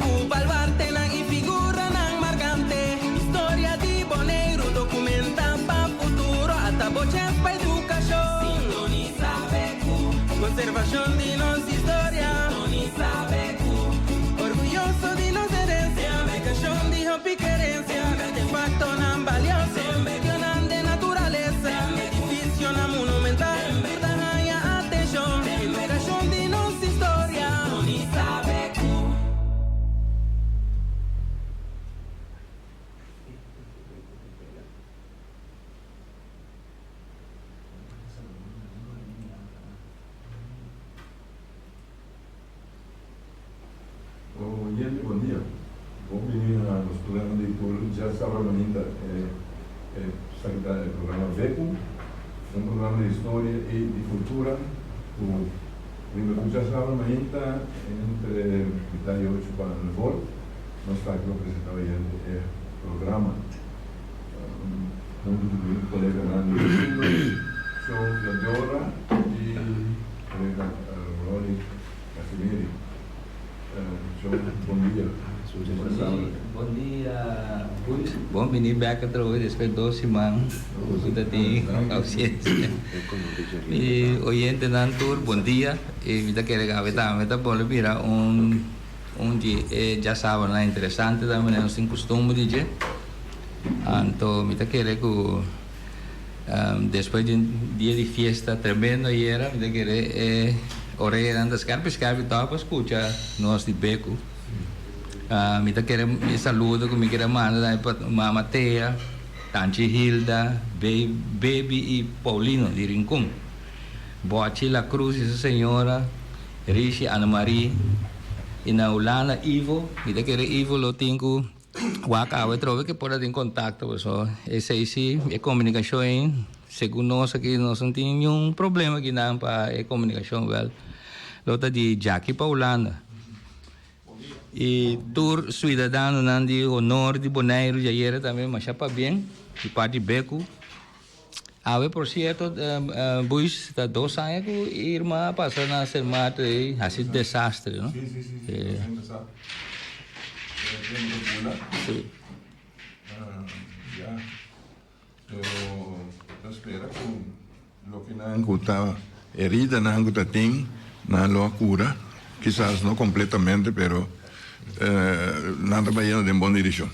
Ku baluartenan i figuranan markante. Historia di Boneiru dokumentá pa futuro. Ata bo chèns pa edukashon. Sintonisá BQ. Konservashon di nos historia. Sintonisá BQ. Orguyoso di nos herensia. Edukashon di hopi kerensia. Artefaktonan balioso. Medionan den naturalesa. Edifisionan monumental. Tur ta haña atenshon. Edukashon di nos historia. Sintonisá BQ. Oyente bon dia. Bon bini na nos programa di tur djasabra mainta e esaki ta e programa Beku, un programa di historia y di cultura cu riba tur djasabra mainta entre mitad di ocho pa nuebor nos ta aki pa presenta oyente e programa. Hunto cu mi coleganan di costumber Show Fiadora y colega Ronnie Casimiri. Show, bon dia. Bon dia Buis. Bon bini bek atrobe despues dos siman ku ta tin ausencia. Mi oyentenan tur bon dia y mi ta kere awe tambe ta bolbe bira un Un di e djasabanan interesante ta manera nos tin kustumber di dje. Anto mi ta kere ku despues di un dia di fiesta tremendo ayera mi ta kere e oreanan ta skerpi skerpi tòg pa skucha nos di Beku. Mi ta kere mi saludo ku mi kere manda tambe pa Mama Thea, Tanchi Hilda, Baby i Paulino di Rincon. Bochi La Cruz i su señora. Rishi, Annemarie y na Hulanda Ivo, mi ta kere Ivo lo tin cu wak awe trobe ke por a tin contacto paso esey si e comunicacion ey segun nos aki nos no tin niun problema kinan pa e comunicacion wel lo ta di djaki pa Hulanda y tur ciudadanonan di honor di Boneiru djayera tambe masha pabien di parti Beku. Awe por cierto Buis ta dos aña cu Irma a pasa na Sint Maarten ey haci desastre no. Si si si si nos a tempo bula. Si. Ya pero ta spera cu loke nan cu ta heridanan cu ta tin nan lo a cura kisas no completamente pero nan ta bayendo den bon direccion.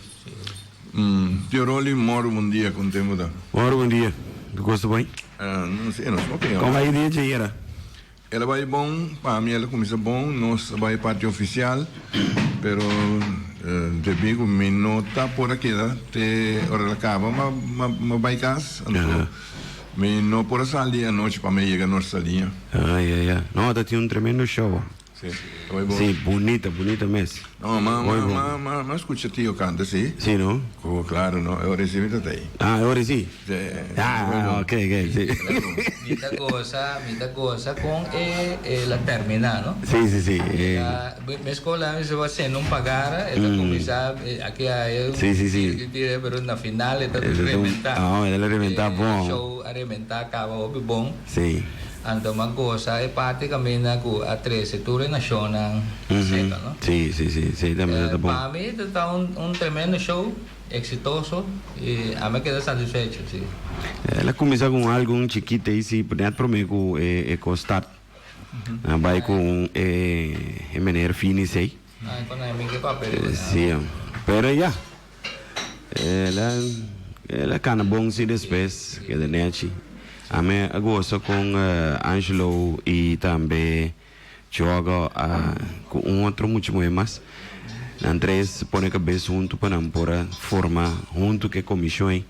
Tio Rolly, moro bon dia, con tempo ta? Moro bon dia, tu cos ta bon? No si, nos por Con bai dia djayera? El a bai bon, pa mi el a cuminsa bon, nos a bai parti oficial, pero debí cu mi no ta por a keda te ora el a caba, m'a bai cas, anto mi no por a sali anochi pa mi yega Noord Saliña. Ah, ya, ya. No, ta tin un tremendo show. Sí, ta muy bon. Sí, bunita, bunita mes. No, ma, Muy ma, bon. ma, ma, ma scucha Tio canta, sí. Sí, no? Oh, claro, no. E ora sí mi ta ahí. Ah, e ora sí? Sí. Ah, Muy bon. ok, ok, sí. Muy bon. Mi ta goza, mi ta goza con e, e la termina, no? Sí, sí, sí. Eh. La, mesco la mi se va haciendo un pagara, e ta cuminsa, aki a Sí, sí, sí. tira, pero na final e ta E ta un- rementa. Ah, e ta rementa bon. E show a rementa, caba hopi bon. Sí. Anto m'a gosa e parti kaminda ku a trese tur e nashonnan seka, no? Sí, sí, sí, sí, tambe ta bon. Pa mi ta ta un un tremendo show, eksitoso, i ami a keda satisfecho, sí. El a kuminsá ku un álbum chikito ei, sí, nèt promé ku e e kos start. A bai ku un e e meneer Finis ei. Ah, e konai mi ke papia riba nan. Sí, pero ya. El a el a cana bon si despues keda nechi. Ami a gosa con Angelo y tambe Djogo a cu un otro mucha muhe mas. Nan tres pone cabes hunto pa nan por a forma hunto cu e comision ey.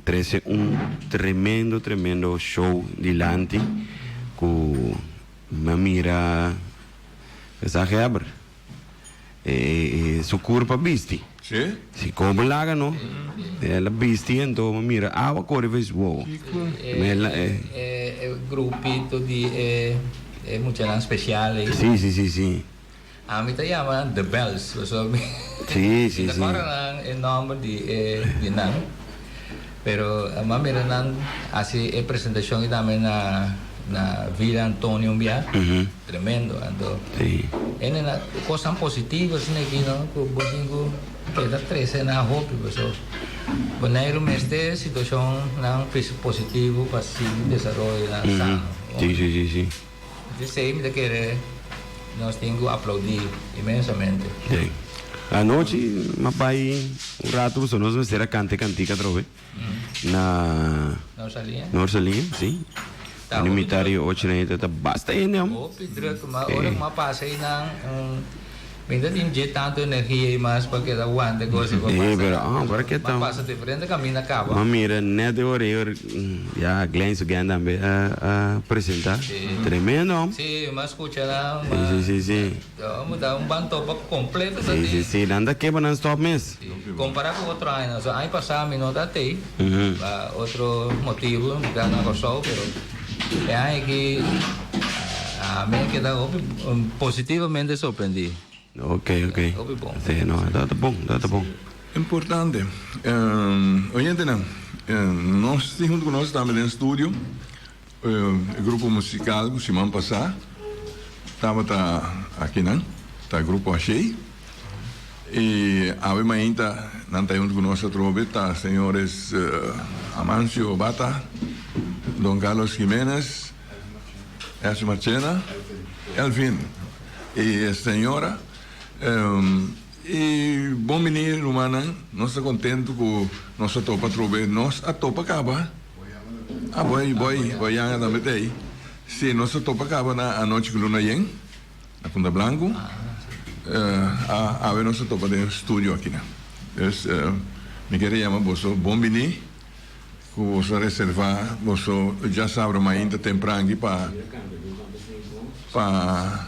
Trece un tremendo tremendo show dilanti cu mi a mira Gezaghebber. E su curpa bisti. Sí? Si como bo laga no. El a bisti anto bo mira awa core ves wowo. E grupito di e muchanan special ey. Sí sí sí sí. Ami ta yama nan The Bells pasobra mi Sí sí sí. Mi ta corda nan e nomber di e di nan pero mi a mira nan haci e presentacion y tambe na. na Villa Antonio un bia, tremendo. Anto ene na cosnan positivo asina aki no cu bo tin cu keda trece na hopi paso Boneiru mester situacionnan positivo pa sigui desaroyonan sano. Si si si si. Esei mi ta kere nos tin cu aplaudi inmensamente. Si. Anochi m'a bai un rato pasobra nos mester a canta e cantica atrobe. Na Norsaliña? Norsaliña, si. Ta Ani hopi mitar druk. i ocho na ta basta hende am. Hopi druk, ma ora ku m'a pasa einan mi ta tin dje tantu energia ei mas pa keda wanta e kos ku a Eh, pasa. pero ah, ora ke M'a ta. pasa diferente kaminda kaba. M'a mira net e ora ei ora ya Glenn su gang tambe a a presenta. Si. Tremendo am. Si, m'a skucha nan, Si, ma si, si, si. ta un ban topa kompleto ta Si, tin. si, si. Nan ta keba nan stop mes. Kompará ku otro añanan, so aña pasá mi no ta tei pa otro motibu, mi ta na Kòrsou, pero e aña aki ami a keda hopi positivamente sorprendí. Ok, ok. Hopi bon. Sí, no, ta ta bon, ta ta bon. Importante. Oyentenan, nos tin huntu ku nos tambe den studio e grupo musikal ku siman pasá tabata akinan, ta Grupo Ashey. Y awe mainta nan ta hunto cu nos atrobe ta señores Amancio Bata, Don Carlos Jimenez, Elsie Marchena, Elvin y e señora. Y bon bini rumannan, nos ta contento cu nos a topa atrobe, nos a topa caba, ah boy boy boyanga tambe ta ey, si nos a topa caba na anochi cu luna yen. Na Punta Blanco awe nos ta topa den studio aki nan. Dus mi kere yama boso bon bini ku boso a reserva boso djasabra mainta tempranki pa pa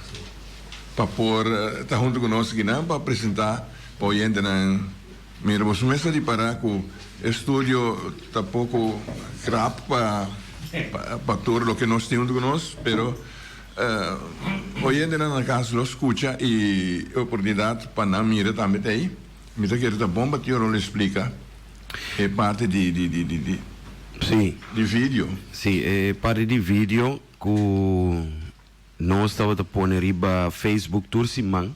pa por ta hunto ku nos aki nan pa presenta pa oyentenan. Mira boso mes ta ripara ku e studio ta poko krap pa pa tur loke nos tin hunto ku nos pero Oyentenan na kas lo skucha i e oportunidat pa nan mira tambe ta ei. Mi ta kere ta bon pa Tio Rol esplika e parti di di di di di Sí. di video. Sí, e parti di video ku nos tabata pone riba Facebook tur siman.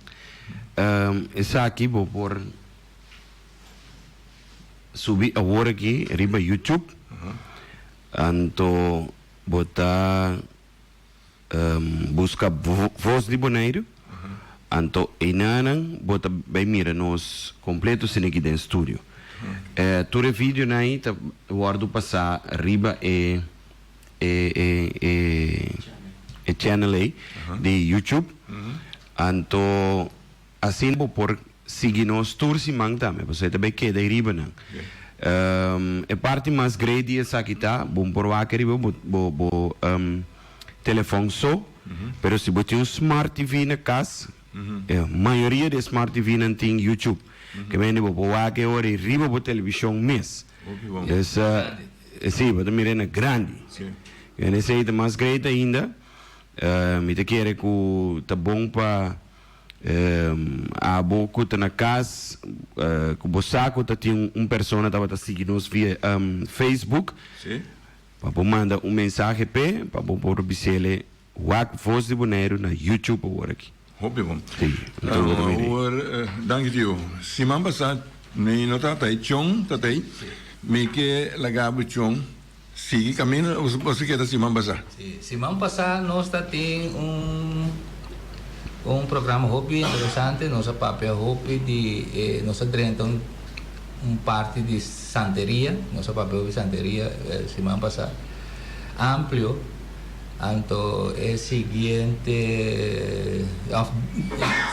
Esaki bo por subi awor aki riba YouTube. Anto bo ta Buska Voz di Boneiru, anto einanan bo ta bay mira nos completo siniki den studio. Tur e videonan ayi ta wordo pasa riba e e e e channel ey di YouTube, anto Asina bo por sigui nos tur siman tambe, pasobra e ta bay keda riba nan. E parti mas great di esaki ta, bo por wak riba bo bo bo telefon so, pero si bo tin un smart TV na kas, e mayoria di e smart TV nan tin YouTube, ke mende bo por wak e ora ei riba bo televishon mes. Dus, si, bo ta mira na grandi. Esei ta mas great ainda. Mi ta kere ku ta bon pa. Abo ku ta na kas, ku bo sa ku ta tin un persona tabata sigui nos via Facebook, pa bo manda un mensahe p'e pa bo por bis'ele wak Voz di Boneiru na YouTube awor aki. Hopi bon. Sí, anto bo ta mira ei. Awor, danki tio. Siman pasá mi no tabata ei, Chon tabata ei. Mi ke laga bo Chon Sigui camino o bo si keda siman pasá? Sí, siman pasá nos ta tin un un programa hopi interesante, nos a papia hopi di e nos a drenta un un parti di santeria, nos a papia hopi santeria siman pasá amplio, anto e siguiente of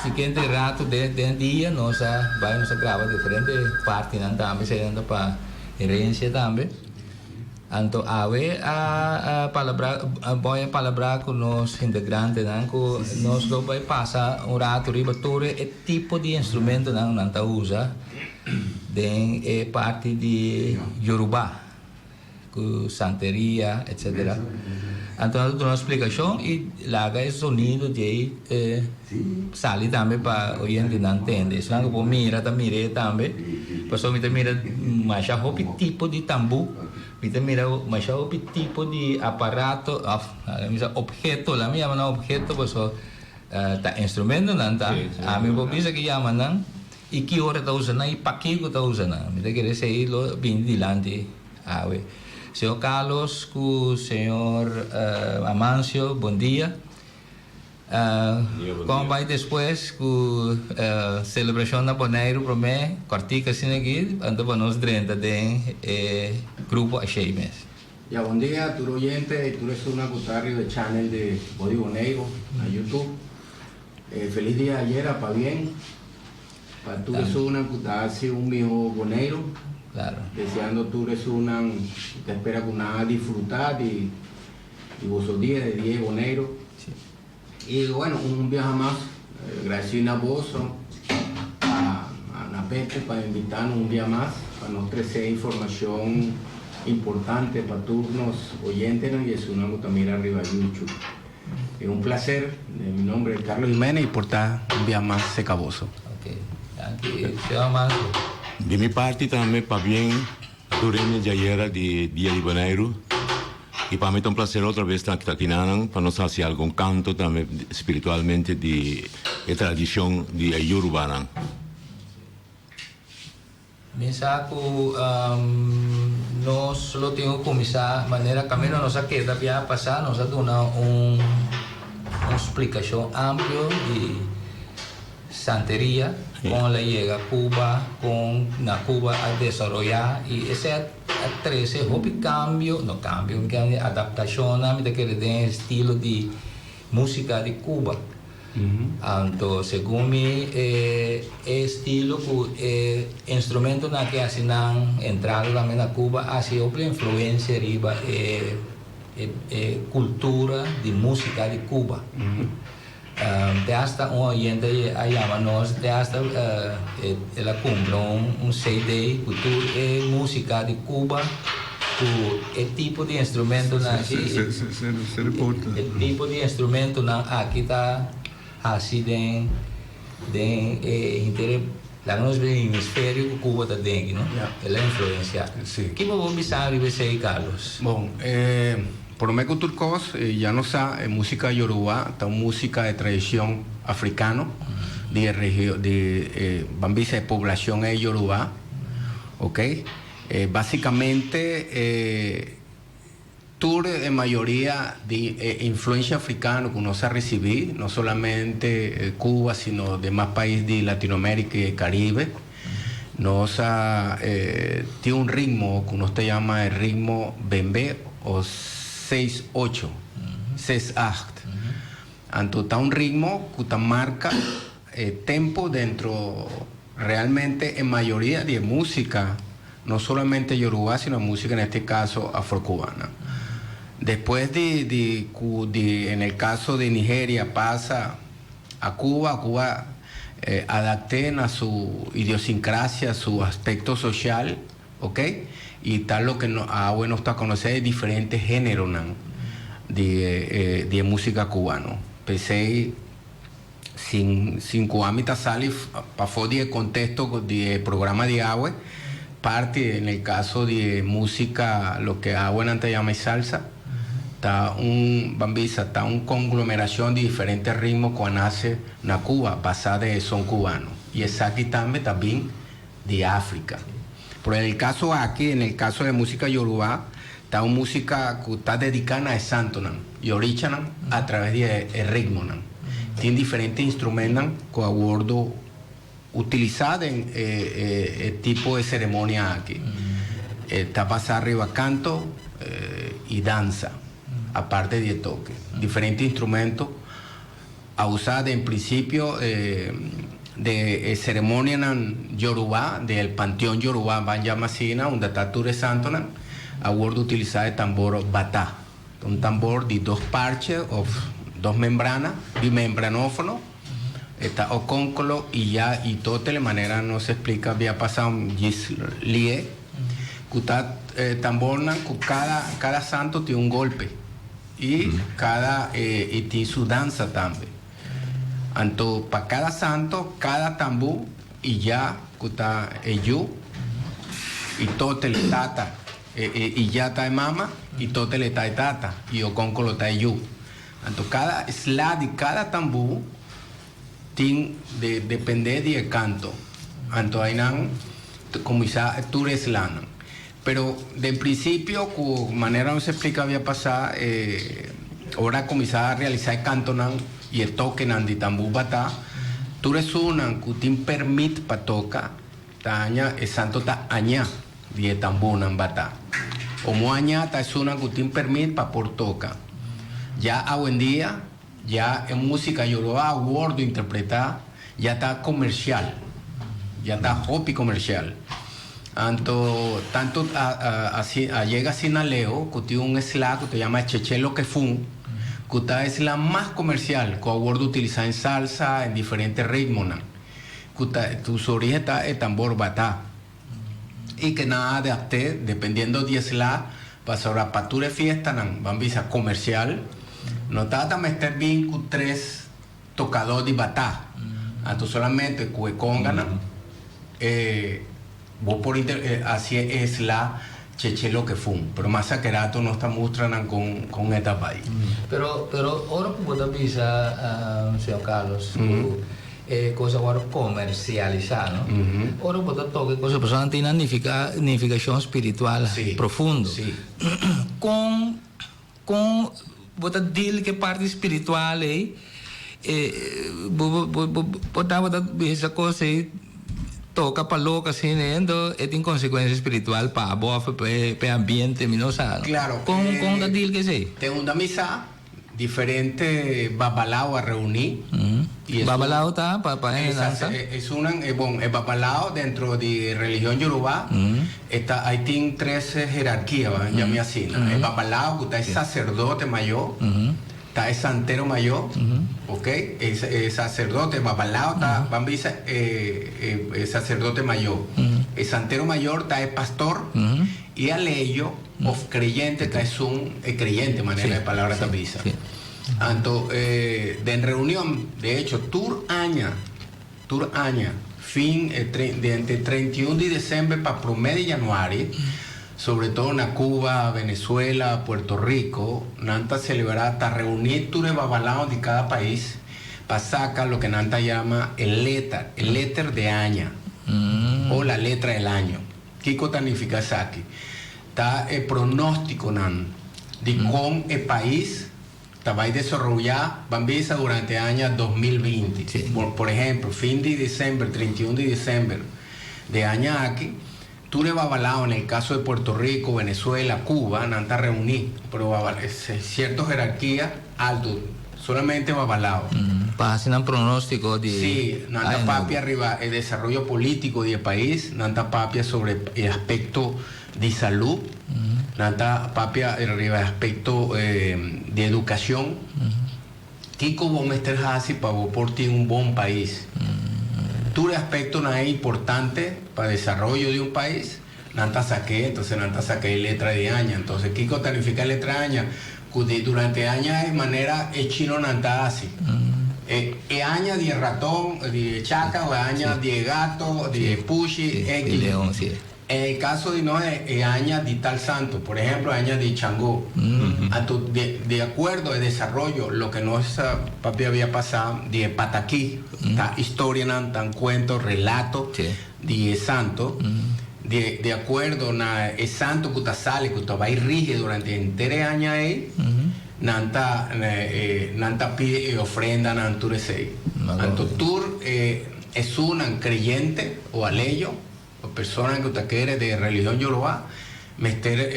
siguiente rato den den dia nos a bai nos a graba diferente partinan tambe, eseinan ta pa herencia tambe. Anto awe a palabra boy a palabra ku nos integrantenan ku nos lo bai pasa un rato riba tur e tipo di instrumentonan nan ta usa den e parti di Yoruba. Ku santeria etc. Anto nan ta duna un splikashon i laga e sonido di ei sali tambe pa oyentenan tende. Esnan ku por mira ta mir'é tambe. Pasobra mi ta mira masha hopi tipo di tambú, mi ta mira masha hopi tipo di aparato òf mi sa opheto, laga mi yama nan opheto pasobra ta instrumentonan ta. Ami por bisa ki yama nan i ki ora ta usa nan i pakiko ta usa nan. Mi ta kere esei lo bini dilanti. Awe. Señor Carlos cu señor Amancio, bon dia. Con bay despues cu celebracion na Boneiru prome cuartica asina aki, anto pa nos drenta den e grupo Ashey mes. Ya, bon dia tur oyente y tur esunnan cu ta riba e channel di Body Boneiru na YouTube. Feliz dia ayera, pabien. Pa tur esunnan ku ta hasi un miho Boneiru, deseando tur esunnan ku ta espera ku nan a disfruta di boso dia, di dia di Boneiru. I bueno, un biaha mas, gradesí na boso, a na Pepe pa invita nos un bia mas pa nos trese informashon importante pa tur nos oyentenan i esunnan ku ta mira riba YouTube. E un placer, mi nomber es Carlos Jimenez y por ta un bia mas seca boso. Ok, danki señor Amancio. Di mi parti tambe pabien tur hende djayera di Dia di Boneiru y pa mi ta un placer otra bes ta aki nanan pa nos haci algun canto tambe spiritualmente di e tradicion di e Yorubanan. Mi sa ku nos lo tin ku kuminsá manera kaminda nos a keda biaha pasá, nos a duna un un splikashon amplio di santeria, kon el a yega Cuba, kon na Cuba a desaroyá i esei a trese hopi kambio, no kambio, mi kier adaptashonnan mi ta kere den e estilo di músika di Cuba. Anto segun mi e estilo ku e instrumentonan ke hasi nan entrada tambe na Cuba a hasi hopi influensia riba e e kultura di musika di Cuba. Te hasta un oyente a yama nos te hasta el a kumpra un CD ku tur e musika di Cuba ku e tipo di instrumentonan aki. E tipo di instrumentonan aki ta hasi den den e henter e laga nos bisa hemisferio ku Cuba ta den aki no el a influensia. Kiko bo bisa riba esei Carlos? Bon, prome ku tur kos ya nos sa e musika Yoruba ta un musika de tradishon afrikano di e regio di e ban bisa e poblashon e Yoruba ok. Básicamente tur e mayoria di e influencia africano cu nos a ricibi, no solamente Cuba sino demas pais di Latinoamerica y e Caribe, nos a tin un ritmo cu nos ta yama e ritmo bembe o seis ocho, ses acht. Anto ta un ritmo cu ta marca e tempo dentro Realmente e mayoria di e musica, no solamente Yoruba sino musica en este caso afrocubana. Despues di di cu di en el caso di Nigeria pasa a Cuba, Cuba adapte na su idiosincrasia, su aspecto social, ok, y ta loke no awe nos ta conoce e diferente generonan di e di e musica cubano. P'esey. Sin sin cu ami ta sali pafó di e contexto di e programa di awe, parti en el caso di e musica loke awe nan ta yama e salsa, ta un, ban bisa, ta un conglomeracion di diferente ritmo cu a nace na Cuba basa den e son cubano y esaki tambe ta bin di Africa. Pero en el caso aki, en el caso di e musica Yoruba, ta un musica cu ta dedica na e santonan y orichanan a traves di e ritmonan. Tin diferente instrumentnan cu a wordo utilisa den e tipo e ceremonia aki. E ta basa riba canto y danza, aparte di e toke. Diferente instrumento a usa den principio de e ceremonianan Yoruba, de el panteon Yoruba ban yama asina, unda ta tur e santonan, a wordo utilisa e tambor batá. Ta un tambor di dos parche of dos membrana, bimembranofono, e ta okonkolo y ya y tote le manera nos explica bia pasa un djis lie, cu ta. Tambornan ku kada kada santo tin un golpe i kada i tin su dansa tambe. Anto pa kada santo kada tambú i ya ku ta e yu i tote le tata i ya ta e mama i tote le ta e tata i okonko lo ta e yu. Anto kada sla di kada tambú Tin de depende di e kanto. Anto ainan ta kuminsá tur e slanan. Pero den prinsipio ku manera nos a splika habia pasá e ora a kuminsá a realisá e kantonan i e tokenan di tambú batá, tur esunnan ku tin permit pa toka ta haña e santo ta añá di e tambúnan batá. Omo añá ta esunnan ku tin permit pa por toka. Ya awendia Ya e músika Yoruba a wòrdu interpretá ya ta komershial, ya ta hopi komershial. Anto tantu a a yega asina leu ku tin un esla ku ta yama Cheche Lo Ke Fun, ku ta esla mas komershial ku a wòrdu utilisá en salsa, en diferente ritmonan, ku ta su origen ta e tambor batá. I ke nan a adapt'é dependiendo di esla, pasobra pa tur e fiestanan, ban bisa komersial, no tabata mester bin ku tres tokadó di batá, anto solamente ku e konganan e bo por hasi e esla cheche loke fun. Pero mas akerato nos ta mustra nan kon kon e ta bai. Pero pero ora ku bo ta bisa señor Carlos ku e kos a wòrdu komersialisá no ora bo ta toka e kos pasobra nan tin nan nifiká nifikashon spiritual profundo kon kon bo ta deal ku e parti spiritual ei e bo bo bo bo tabata bisa kos ei toka pa lok asina ei anto e tin konsekuensia spiritual pa bo òf pa e ambiente mi no sa Claro, kon kon ta deal ku esei? Te unda mi sa diferente babalao a reuní y esun Babalao ta pa pa hende nan sa? Esunnan e bon e babalao dentro di religion Yoruba e ta ai tin tres herarkia ban yami asina e babalao ku ta e sacerdote mayor ta e santero mayor ok e sacerdote babalao ta ban bisa e e sacerdote mayor e santero mayor ta e pastor y aleyo Of creyente ta esun e creyente manera e palabra ta bisa. Anto den reunion, de hecho tur aña, tur aña fin e de entre 31 di december pa prome di januari, sobre todo na Cuba, Venezuela, Puerto Rico, nan ta celebra, ta reuni tur e babalao di cada pais pa saca loke nan ta yama e letra, e letter de aña o la letra del año. Kiko ta nifiká esaki? Ta e pronóstikonan di kon e pais ta bai desaroyá ban bisa durante e aña 2020. Por ehempel, fin di desèmber, 31 di desèmber di e aña aki, tur e babalao, na e kaso di Puerto Rico, Venezuela, Cuba, nan ta reuní, pero sierto herarkia alto, solamente babalao. Pa hasi nan pronóstiko di Sí, nan ta papia riba e desaroyo polítiko di e pais, nan ta papia sobre e aspekto di salú, nan ta papia riba e aspekto di edukashon. Kiko bo mester hasi pa bo por tin un bon pais? Tur e aspektonan e importante pa desaroyo di un pais. Nan ta sak'é, entonces nan ta saka e letra di aña. Entonces kiko ta nifiká e letra aña? Ku di durante e aña e manera e chinonan ta hasi. E e aña di e raton, di e chaka, o e aña di e gato, di e pushi, E eki. leon, si. En e kaso di nos e e aña di tal santo, por ehemplo e aña di Changó. Anto de de akuerdo e desaroyo loke nos papia habia pasá di e patakí, ta historianan, tan kuento, relato. Di e santo, di di akuerdo na e santo ku ta sali, ku ta bai rige durante henter e aña ei, nan ta nan ta pidi e ofrendanan tur esei. Anto tur e esunnan kreyente o aleyo, o personanan ku ta kere den religion Yoruba, mester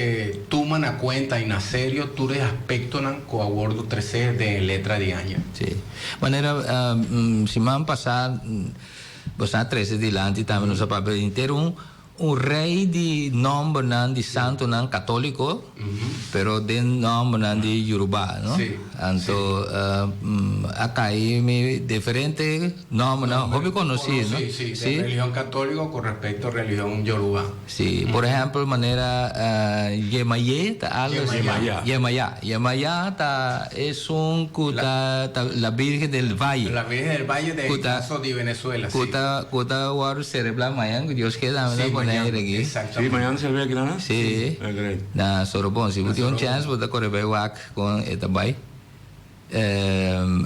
tuma na kuenta i na serio tur e aspektonan ku a wordu tresé den e letra di aña. Sí. Manera siman pasá. Bo sa trece dilanti tambe nos a papia henter un un rei di nòmbernan di santunan katóliko, pero den nòmbernan di Yoruba, no? Sí. Anto a kai mi diferente nòmbernan hopi konosí, no? Sí, sí, den religion katóliko ku respekto religion Yoruba. Sí, por ehèmpel manera Yemayé ta algo así. Yemayá. Yemayá. Yemayá ta esun ku ta ta la Virgen del Valle. La Virgen del Valle den Ku ta caso di Venezuela, ku sí. ta ku ta wòrdu selebrá mañan ku Dios ke tambe Sí, ta pone mañan, aire aki. Sí, exactamente. mañan ta selebrá aki nan? Sí. Ah, great. Na Sorobon. Si bo Na tin un Sorobon. chèns bo ta kore bai wak kon e ta bai.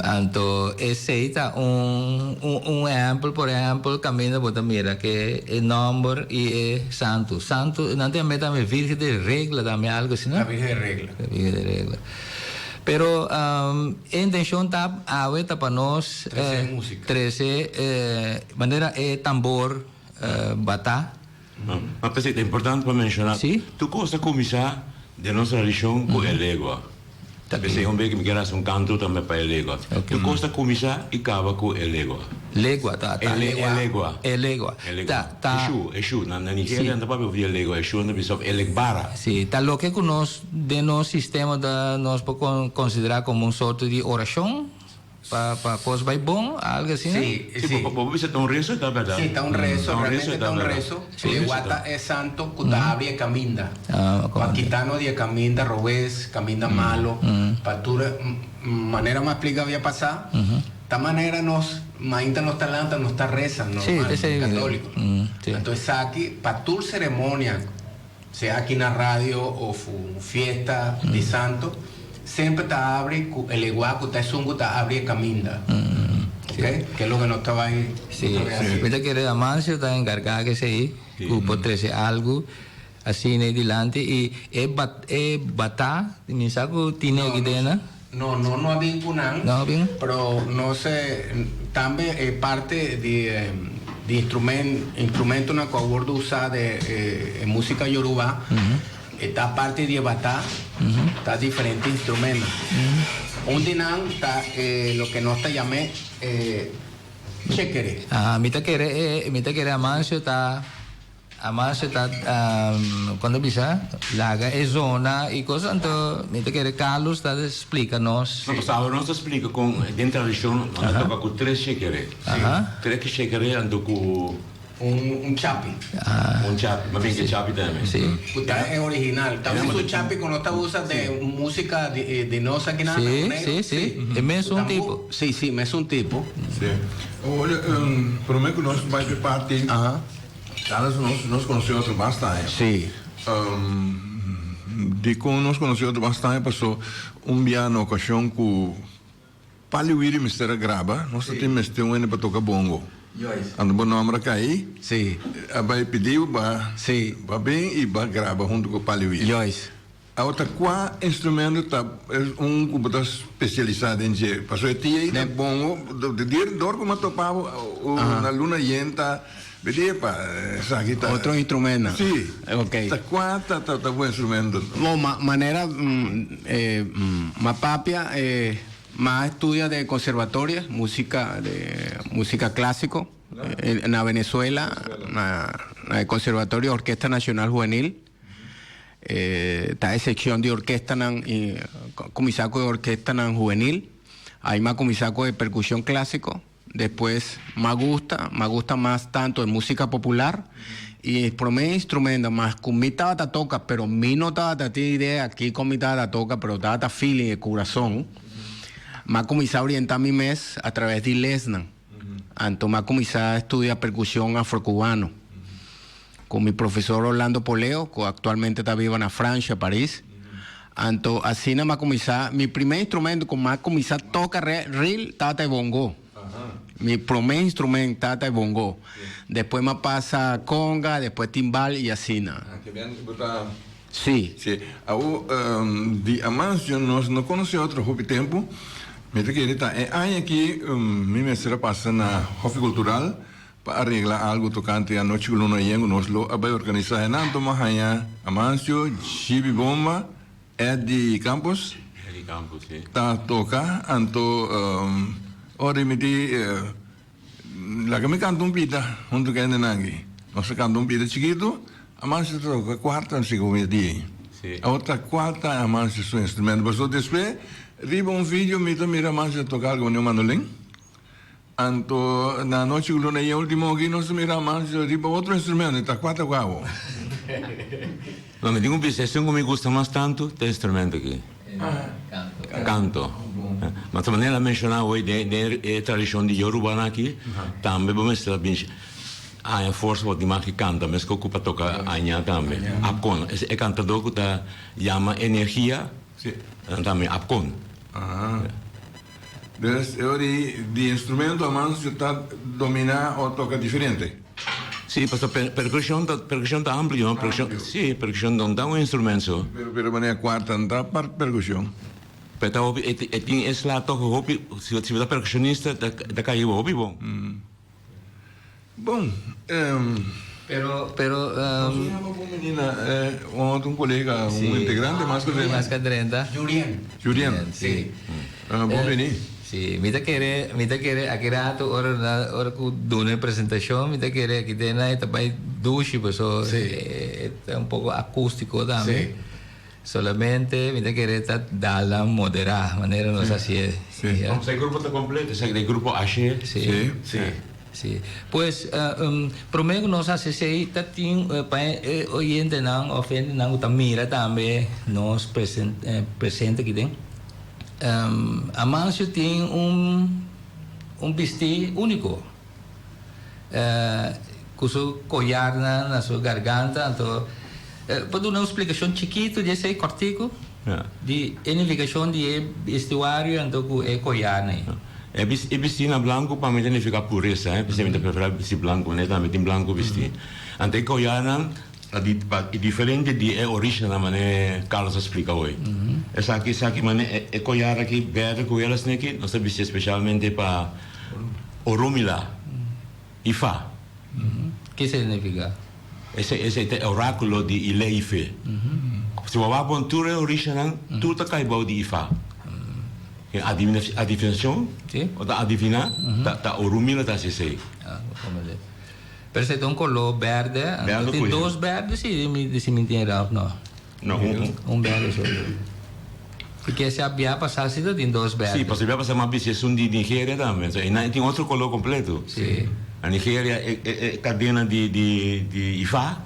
Anto esei ta un un ehempel, por ehempel kaminda bo ta mira ke e nomber i e santu. Santu, nan tin a mete tambe Virgen de Regla tambe algo asina. La Virgen de Regla. La Virgen de Regla. Pero e intencion ta awe ta pa nos Trese musica. trese manera e tambor bata. Ma p'esei ta importante pa menshoná tur kos ta kuminsá den nos tradishon ku e legua. Ta p'esei un bes ku mi kier hasi un kanto tambe pa e legua. Tur kos ta kuminsá i kaba ku e legua. Legua ta ta. E legua. E legua. E legua. Ta ta. Eshu, eshu. Na Nigeria nan ta papia over di e legua. Eshu nan ta bisa of elegbara. Si, ta loke ku nos den nos sistema ta nos por konsiderá komo un sorto di orashon. Pa pa cos bay bon, algo asina? Sí, Sí, sí. bo bo bisa ta un rezo ta berdad. Sí, ta un rezo, Ta un rezo realmente ta ta un berdad. rezo. Sí. E wata e santo cu ta abri e caminda. Ah, Pa correcto. kita nos di e caminda robes, caminda malo, pa tur e manera mi a splica habia pasa, ta manera nos mainta nos ta lanta, nos ta reza Sí, normal, esey. catolico. Sí. Anto esaki pa tur ceremonia, Sea aki na radio of un fiesta di santo, semper ta abri cu e legua cu ta esun cu ta abri e caminda. Ok? Ke loke nos ta bay Sí, nos ta bay haci. mi ta kere Amancio ta encarga cu esey, cu por trece algo asina ey dilanti y e bat e bata, mi sa cu tine aki den nan. No, no, no a bin cu nan. No a bin? Pero nos tambe e parte di di instrument instrumentonan cu a wordo usa de e musica Yoruba e ta parte di e bata, ta diferente instrumento. Un di nan ta e loke nos ta yam'e e chekere. Aha, mi ta kere e mi ta kere Amancio ta. Amancio ta cuando bisa laga e zona y cos anto mi ta kere Carlos ta splica nos. No pasobra nos ta splica con den tradicion nos ta toca cu tres shekere. Tres shekere anto cu. Un chapi. Un chapi, ma bin ke chapi tambe. Cu ta e original. Ta mesun chapi cu nos ta usa den musica di nos aki na Boneiru. Si, si, si. E mesun tipo. Si, si, mesun tipo. Si. Prome cu nos bay p'e parti. Carlos, nos nos conoce otro basta aña. Sí. Dicon nos conoce otro basta aña? Paso un bia na ocasion cu Pali Wiri mester a graba, nos ta tin mester un hende pa toca bongo. Juist. Anto bo nomber a cay. Sí. A bay pidi bo ba. Sí. Ba bin y ba graba hunto cu Pali Wiri. Juist. Awor ta kua instrumento ta un ku bo ta spesialisá den dje? Pasobra e tia ei ta bongo, dor ku mi a topa bo na luna yen ta bidi epa esaki ta. Otro instrumento. Si. Ok. Ta kua ta ta bo instrumento? Bon, manera mi papia mi a studia den conservatorio musika de musika klasiko na Venezuela na e conservatorio Orkesta Nacional Juvenil. Ta e seccion di orkestanan y cuminsa cu e orkestanan juvenil. Ahí m'a cuminsa cu e percusion clasico. Despues m'a gusta, m'a gusta mas tanto e musica popular y e prome instrumento mas cu mi tabata toca pero mi no tabata tin idea kico mi tabata toca pero tabata feeling e curazon. M'a cuminsa orienta mi mes a traves di lesnan. Anto m'a cuminsa studia percusion afrocubano. Cu mi profesor Orlando Poleo, cu actualmente ta biba na Francia, Paris. Anto asina m'a cuminsa, mi primer instrumento cu m'a cuminsa toca real tabata e bongo. Mi prome instrumento tabata e bongo. Despues m'a pasa conga, despues timbal y asina. Ah, ke bien bo ta. Si. Si. Awor, di Amancio nos no conoce otro hopi tempo. Mi ta kere ta e aña aki mi mester a pasa na Hofi Cultural Pa aregla algu tokante e anochi ku luna yen ku nos lo a bai organisá e nan tuma haña Amancio, Gibi Bomba, Eddy Campos Eddy Campos, si. Ta toka, anto ora di mi di laga mi kanta un pita huntu ku hendenan aki. Nos a kanta un pida chikitu, Amancio ta toka kuarta segun e di. Awor ta kual ta Amancio su instrumento? Pasobra despues riba un video mi ta mira Amancio ta toka algu manera un mandolin. Anto na anochi ku luna yen ultimo aki nos ta mira Amancio riba otro instrumento i ta kua ta kua awor. No, mi tin ku bisa esun ku mi gusta mas tantu ta e instrumento aki. Kanto. Mas ta manera el a menshoná awor den e tradishon di Yorubanan aki tambe bo mester a bin haña forsa pa tin mas ki kanta meskos ku pa toka aña tambe. Apkon, e kantadó ku ta yama energia tambe apkon. Dus e ora di di instrumento Amancio ta domina o toca diferente? Si, pasobra percusion ta percusion ta amplio, no? Percusion, si, percusion no ta un instrumento so. Pero pero manera cuarta no ta part percusion. Pero ta hopi e tin e sla toch hopi, si bo ta percusionista ta ta cay hopi bon. Bon, Pero, pero. Nos a yama bon menina, un otro un colega, un integrante mas cu drenta. Mas cu drenta. Jurien. Jurien. Si. Bon bini. Si, mi ta kere, mi ta kere aki rato ora na, ora cu duna e presentacion, mi ta kere aki den nan e ta bay dushi paso e ta un poco acustico tambe. Si. Solamente mi ta kere ta dal nan moderá, manera nos hasié. Sí. Como sa e grupo ta completo, esaki ta e grupo Ashe. Sí. Sí. Sí. Pues, promé ku nos hasi esei ta tin pa e oyentenan òf hendenan ku ta mira tambe nos presente aki den. Amancio tin un un bistí úniko ku su koyarnan na su garganta. Anto por duna un splikashon chikitu di esei kòrtiku di e nifikashon di e bistuario anto ku e koyarnan ei. E bisti na blanku pa mi ta nifiká puresa, eh, p'esei mi ta preferá bisti blanku, manera tambe tin blanku bisti. Anto e koyarnan ta di pa diferente di e orishanan manera Carlos a splika hoy. Esaki esaki manera e koyar aki bèrdè ku wela asina aki nos ta bisti spesialmente pa Oromila, Ifá. Ke esei ta nifiká? Esei esei ta e orákulo di Ile Ife. Si bo wak bon tur e orishanan tur ta kai bou di Ifá. E adivinashon, o ta adiviná, ta Orunmila ta hasi esei. Ah, bo komprendé. Pero esei ta un koló bèrdè. Anto tin dos bèrdè si mi si mi tin erá òf no? No, un. Un bèrdè so. Purke esei a bia pasá si ta tin dos bèrdè. Si, pasobra bia pasá mi a bisa esun di Nigeria tambe. So einan e tin otro koló kompleto. Si. Na Nigeria e e kadena di di di Ifá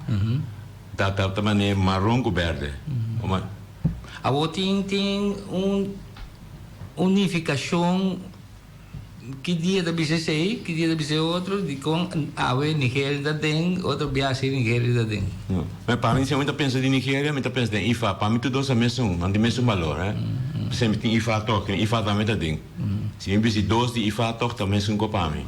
ta ta manera maron ku bèrdè. Awor tin tin un un nifikashon ki dia ta bisa esei, ki dia ta bisa e otro, dikon awe Nigeria ta den, otro bia si Nigeria ta den. No. Ma pa mi si mi ta pensa di Nigeria mi ta pensa den Ifa, pa mi tur dos ta mesun, nan tin mesun balor he. P'esei mi tin Ifa tok, Ifa tambe ta den. Si mi bisa dos di Ifa tok ta mesun ku pa mi.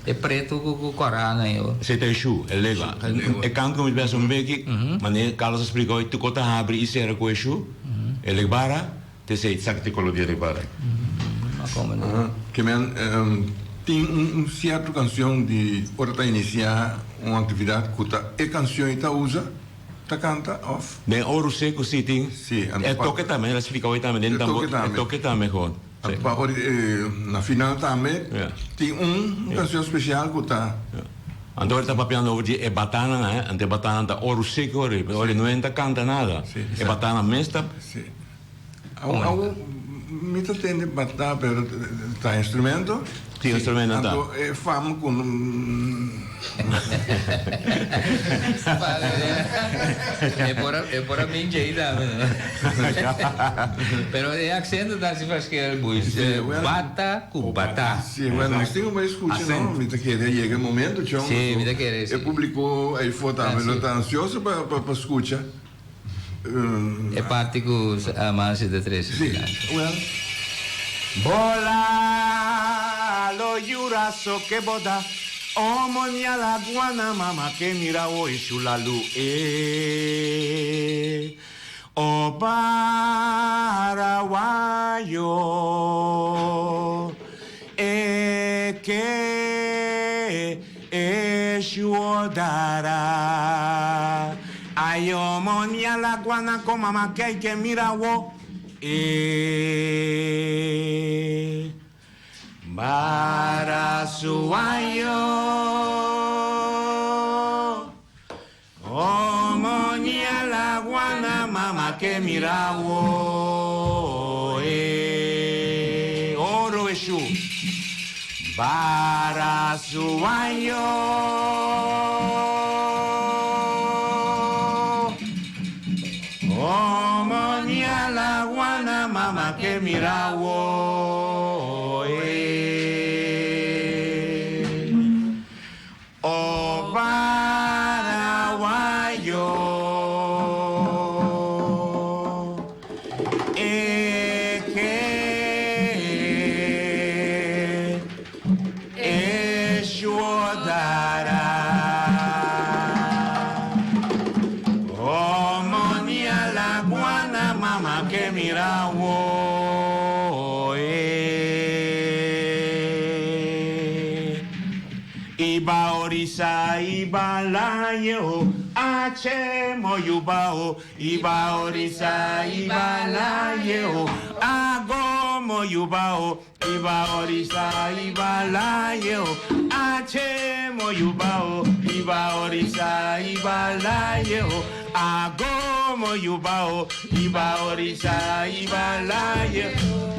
E pretu ku ku kòrá nan yo. Esei ta e shu, e legua. E kantu ku mi ta pensa un beki, manera Carlos a splika hoy, tur kos ta habri i sera ku e shu, e legbara, ta esei, esaki ta e koló di e legbara. Ke men tin un sierto kanshon di ora ta inisiá un aktividat ku ta e kanshon i ta usa, ta kanta òf? Den Oru Seku si tin. E toke tambe, el a splika hoy tambe, den tambor, e toke tambe gewoon. Pa ora na final tambe tin un canción special cu ta. Anto ora ta papiando over di e batanan eh, anto e batanan ta oro seco ora, ora no ta canta nada. E batanan mes ta. Si. Awo mi ta tende bata pero ta instrumento. Si instrumento ta. Anto e fam cu. E por a, e por a min djei tambe, no? Pero e aksento ta hasi verschil, boys. Bata ku bata. Sí, bueno, nos tin un bai skucha, no? Mi ta kere yega e momento, chon. Sí, mi ta kere, sí. E publiko ei for tambe lo ta ansioso pa pa skucha. E parti ku Amancio ta trese Sí, well. Bola lo yura so ke boda omo ni a la guana mama ke mira o eshu la lu e o paraguayo e ke eshu o dara ay omo ni a la guana ko mama ke ke mira wo e Barasuayo. mama ke mira wo e Oro Eshu Bara su año Omo la guana mama ke mira wo e O paraguayo Eke Eshuodara Omo la guana mama ke mira wo e Iba orisa iba layo ache moyubao Iba orisa iba layo ago moyubao Iba orisa iba layo ache moyubao Iba orisa iba layo ago moyubao Iba orisa iba layo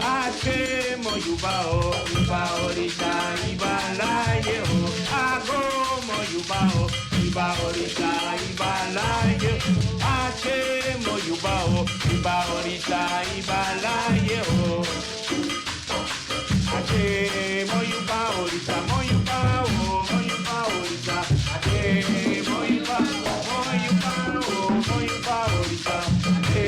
ache moyubao Iba orisa iba layo ago moyubao Iba orisa iba layo ache moyubao Iba orisa iba layo Ache moyuba orisa moyuba o moyuba orisa Ache moyuba moyuba o moyuba orisa Ache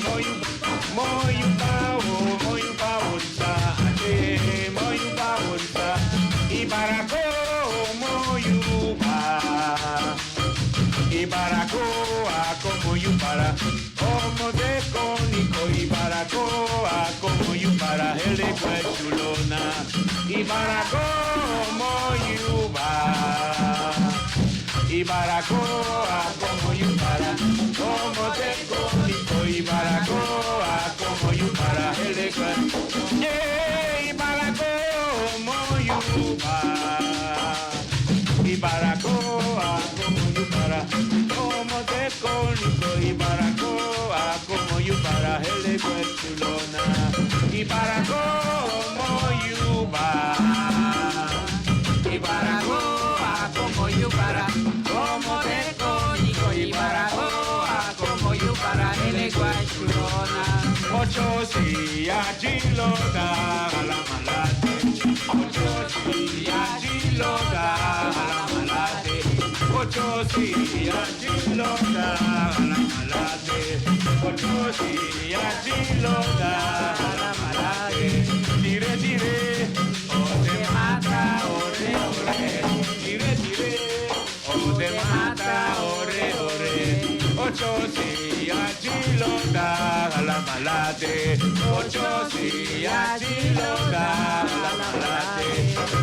moyuba moyuba o moyuba orisa Ache moyuba orisa Ibarako moyuba Ibaracoa como yupara, como de cónico, Ibaracoa como yupara, el de chulona, Ibaracoa como yuba, Ibaracoa como yupara, como de cónico, Ibaracoa como yupara, el de yeah, Ibaracoa como yuba. Ibaracoa como yupara, como te cónico, Ibaracoa como yupara, el de chulona, Ibaracoa como yuba, Ibaracoa como yupara, como te cónico, Ibaracoa como yupara, el chulona. Ocho si achilota la malate, ocho si achilota la malate, ocho si achilota la malate, ocho si achilota la malate, tire tire, o te mata, ore ore, tire tire, o te mata, ore ore, ocho si achilota la malate, ocho si achilota la malate,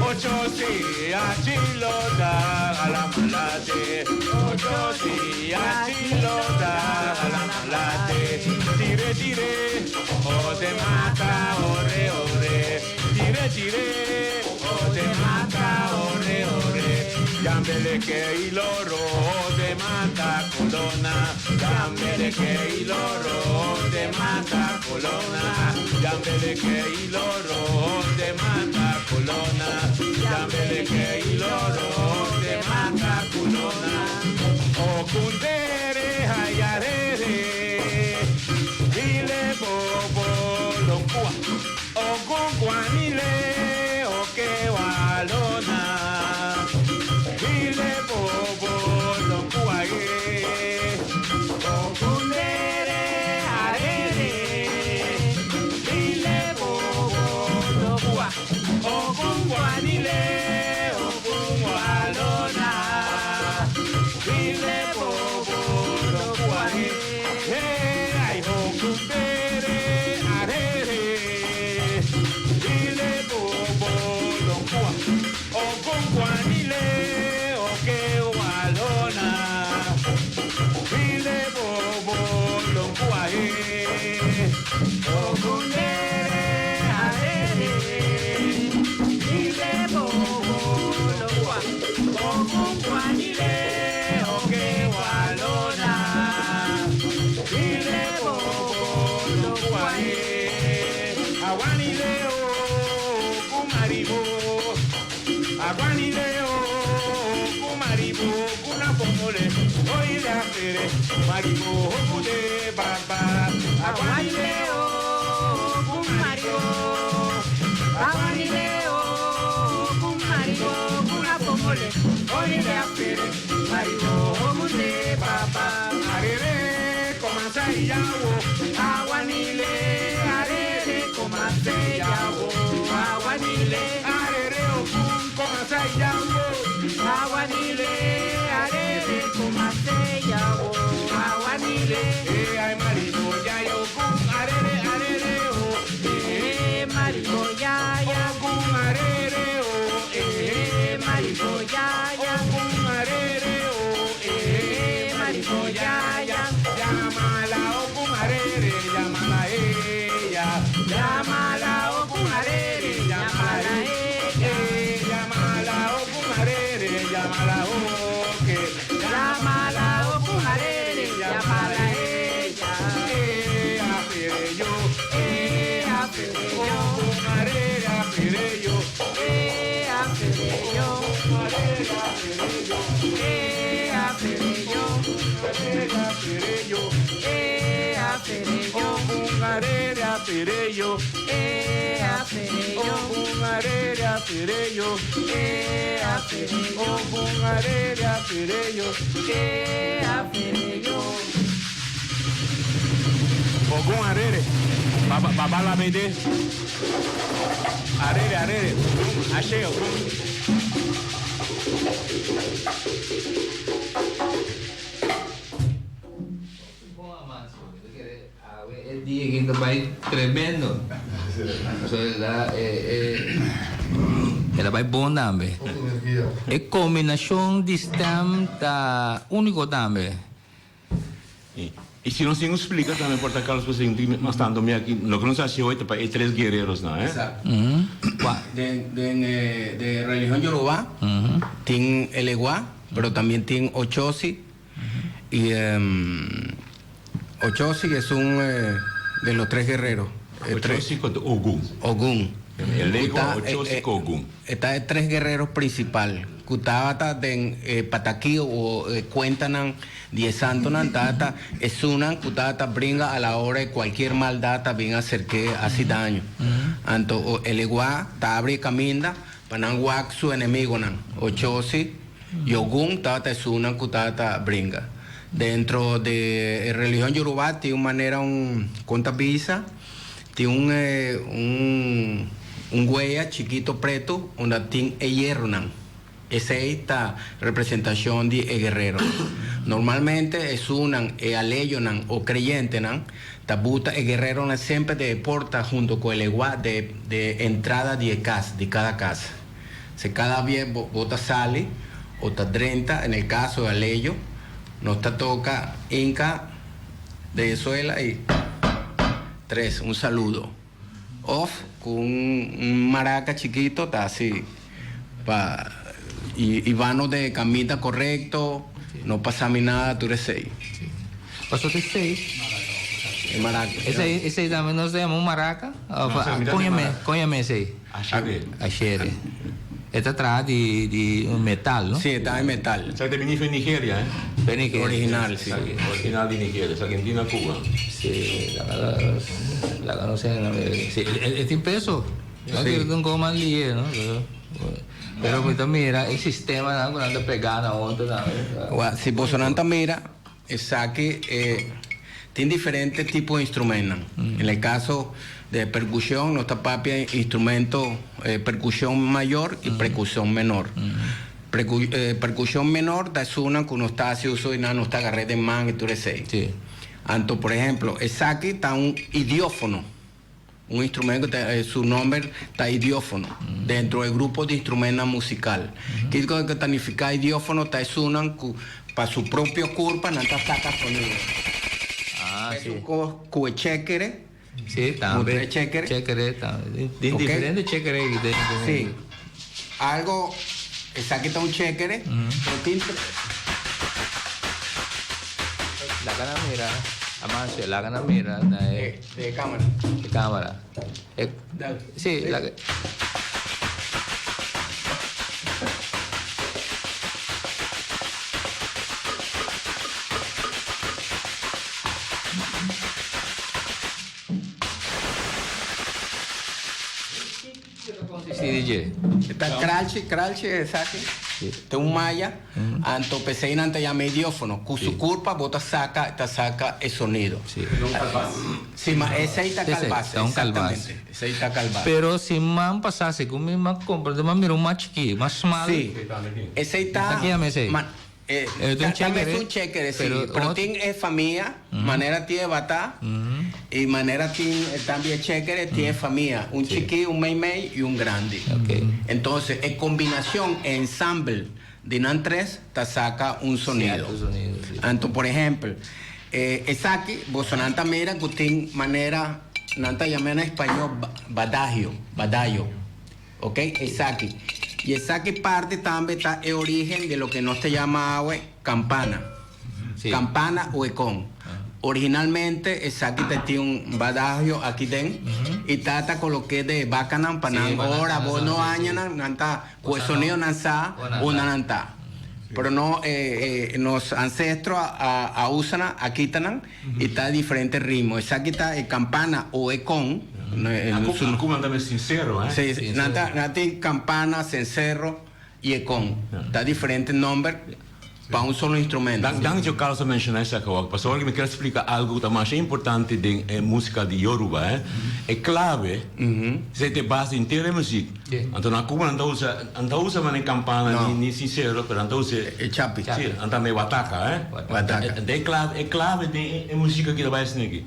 ocho si achilota la malate, ocho si achilota la malate, tire tire, o te mata, ore ore, tire tire, o te mata, ore ore, Yambeleke y loro te mata colona, Yambeleke y loro te mata colona, Yambeleke y loro te mata colona, Yambeleke y loro te mata colona. Okundere hayarere, dile bobo lonkua, okunguanile okewalona. Dile bobo lonkua ye, okundere arere, dile bobo lonkua, okunguanile okungualona. Dile bobo lonkua ye, hey ay okundere arere, dile bobo lonkua, okunguanile okewalona. Dile bobo lonkua ye, okundere arere, dile bobo lonkua, okunguanile okewalona. Dile. Aguanile o kumaribo kuna pomole oile afere maribo okude baba. Aguanile o kumaribo aguanile o kumaribo kuna pomole oile afere maribo okude baba. Arere komasa iyawo aguanile arere komasa iyawo aguanile arere okun komasa iyawo aguanile arere komasa iyawo aguanile eh ay maribo ya okun arere arere o eh maribo ya ya okun arere o eh maribo ya ya okun arere o eh maribo ya ya llámala okun arere llámala ella llámala okun arere llámala ella llámala okun arere llámala oke llámala okun arere llámala ella eh afere yo eh afere yo okun arere afere yo eh afere yo arere afere yo eh afere yo arere afere yo eh afere yo okun arere afere yo eh afere yo okun arere afere yo eh afere yo okun arere afere yo eh afere yo Ogun arere. Baba baba la mede. Arere arere. Ashe ogun. E dia aki ta bai tremendo. So el a el a bai bon tambe. E kombinashon di stem ta úniko tambe. Y si nos tin un splica tambe por ta Carlos pasobra tin mas tanto mi aki loke nos haci hoy ta pa e tres guerrerosnan eh. Exacto. Den den den religion Yoruba tin Eleguá pero tambien tin Ochosi y Ochosi es un de los tres guerreros. Ochosi con Ogun. Ogun. Elegua, Ochosi con Ogun. E ta e tres guerreros principal cu tabata den e pataki o e cuentanan di e santonan tabata esunnan cu tabata bringa a la ora e cualkier maldad ta bin acerke haci daño. Anto o Elegua ta abri e caminda pa nan wak su enemigonan. Ochosi y Ogun tabata esunnan cu tabata bringa. Dentro di e religion Yoruba tin un manera un con ta bisa. Tin un un un gueya chikito preto unda tin e hierronan. Esey ta representacion di e guerreronan. Normalmente esunnan, e aleyonan o creyentenan ta buta e guerreronan semper den e porta hunto cu e legua de de entrada di e cas, di cada cas. Si cada bia bo bo ta sali o ta drenta, en el caso e aleyo, nos ta toca inca den e suela y. Tres, un saludo. Of cu un maraca chikito ta haci pa y bano den e caminda corecto, no pasa mi nada tur esey. Paso ta esey. E maraca. Esey, esey tambe nos ta yama un maraca? Of con yama esey? Ashere. Ashere. E ta traha di di un metal, no? Sí, e ta di metal. Esaki ta bini for Nigeria, eh? For Nigeria. Original, sí. Original di Nigeria, esaki no tin na Cuba. Sí, laga laga nos hende nan mira. Sí, e tin peso. No Sí. tin un man lihe, no? Pero mi ta mira e sistemanan ku nan ta pega na otro tambe. Wak, si bosonan ta mira, Esaki e tin diferente tipo di instrumentnan. En el caso de percusion nos ta papia instrumento percusion mayor y percusion menor. Percusion menor ta esunnan cu nos ta haci uso di nan, nos ta agarr'e den man y tur esey. Anto por ehemplo esaki ta un idiofono. Un instrumento cu ta su nomber ta idiofono dentro e grupo di instrumentnan musical. Kico cu ta nifica idiofono ta esunnan cu pa su propio curpa nan ta saca sonido. Ah, Es sí. un cos cu e chekere. Sí, tambe. Mutra e chekere. Chekere tambe. Tin Ok. diferente chekere ki den. Sí. Algo, esaki ta un chekere, pero tin. Laga nan mira, Amancio, laga nan mira na e. De camara. De camara. E, Dale. Sí, laga. konsistí di dje? Ta kralchi, kralchi esaki. Ta un maya, anto p'esei nan ta yama idiófono. Ku su kurpa bo ta saka, ta saka e sonido. Sí, ma esei ta kalbas, Ta un kalbas. exactamente. Esei ta kalbas. Pero siman pasá, segun mi a komprendé, mi a mira un mas chikí, mas smal. Sí, esei ta. Esaki yama esei? Ma, E ta un ta mes chekere, un chekere, sí. pero Pero ot- tin e famia, manera tin e batá, i manera tin tambe e chekere, tin e famia. Un chikí, un meimei i un grandi. Ok. Entonces, e kombinashon, e ensamble di nan tres ta saka un sonido. Sierto sonido, sí. Anto, por ehempel, e esaki bosonan ta mira ku tin manera, nan ta yam'é na español badagio, badayo. Ok, esaki. I esaki parti tambe ta e origen di loke nos ta yama awe kampana. Sí. Kampana o ekon. Originalmente esaki ta tin un badagio aki den i ta ta kolok'é de bakanan pa Sí, nan pa nan ora bo sa, no sí, sí. haña nan, nan ta ku e Bo sa sonido no. nan sa O nan unda sa. nan ta. Pero no nos ancestro a a usa nan, a kita nan i ta diferente ritmo. Esaki ta e kampana o ekon. A Cuba nan ta mes sincero, eh? Sí, nan ta nan tin kampana, senserro i ekon. Ta diferente nomber pa un solo instrumento. Danki cu Carlos a menciona esaki awor, pasobra mi kier splica algo cu ta masha importante den e musica di Yoruba, eh. E clave, esey ta e base entero e muziek. Anto na Cuba nan ta usa, nan ta usa manera campana ni sincero, pero nan ta usa E chapi. Sí, nan ta me wataca, eh. Wataca. Anto e clave, e clave den e muziek aki ta bay asina aki.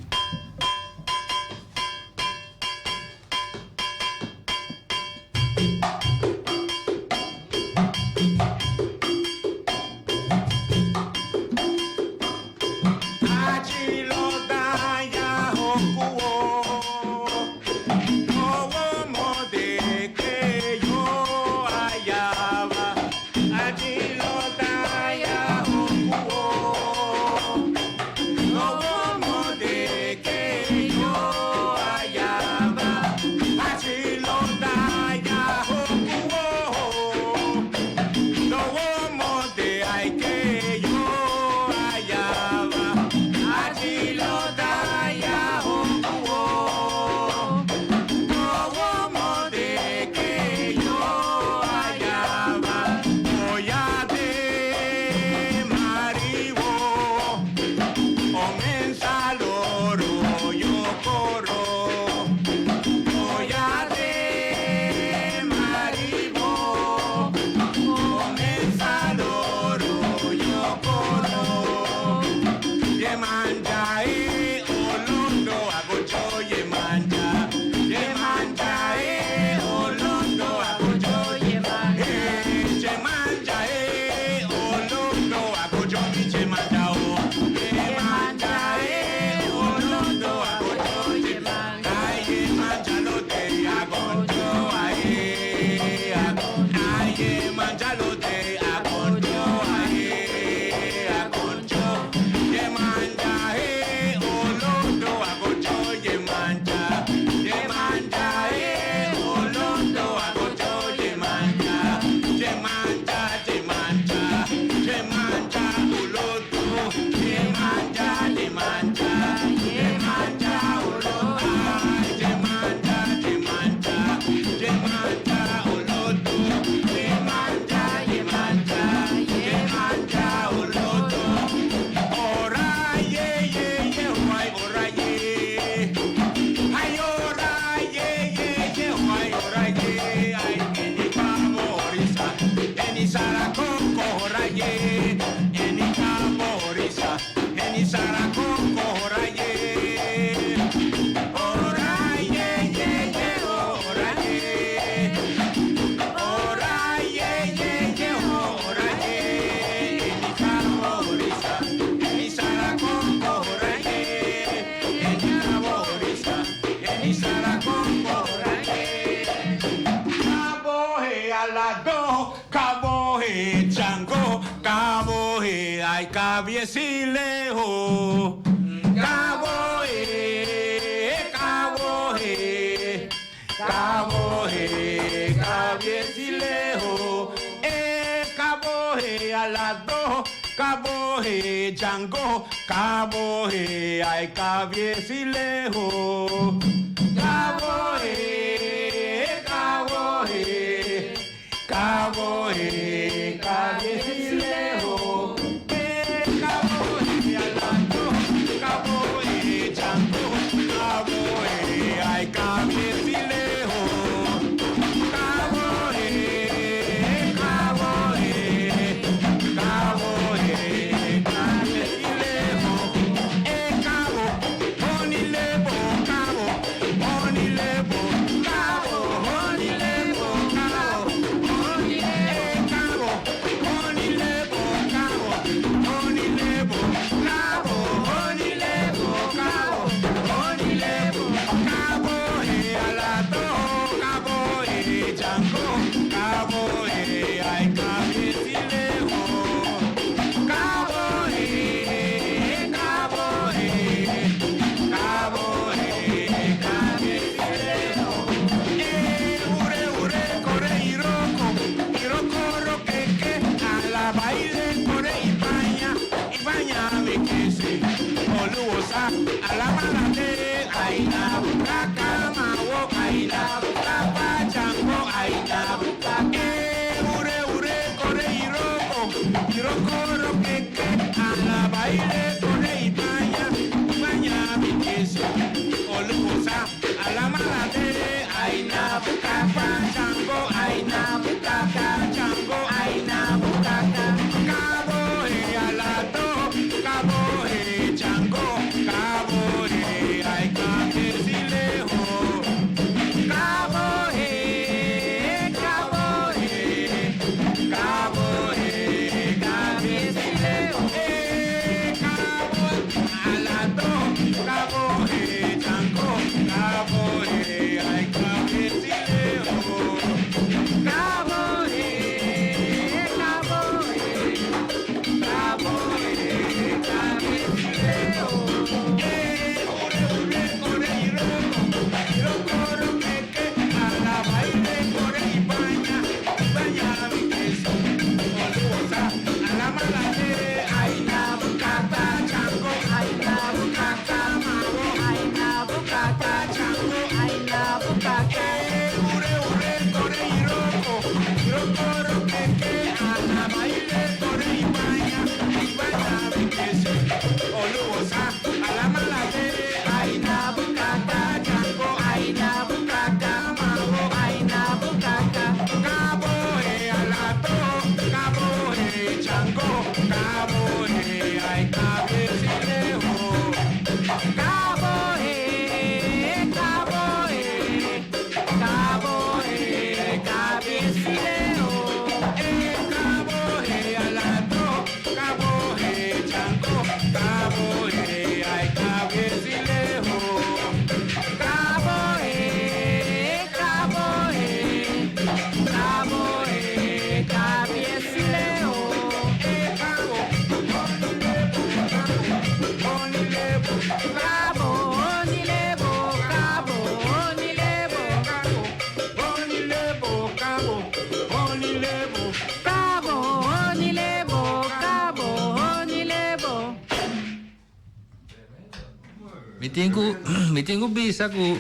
Mi tin ku mi tin ku bisa ku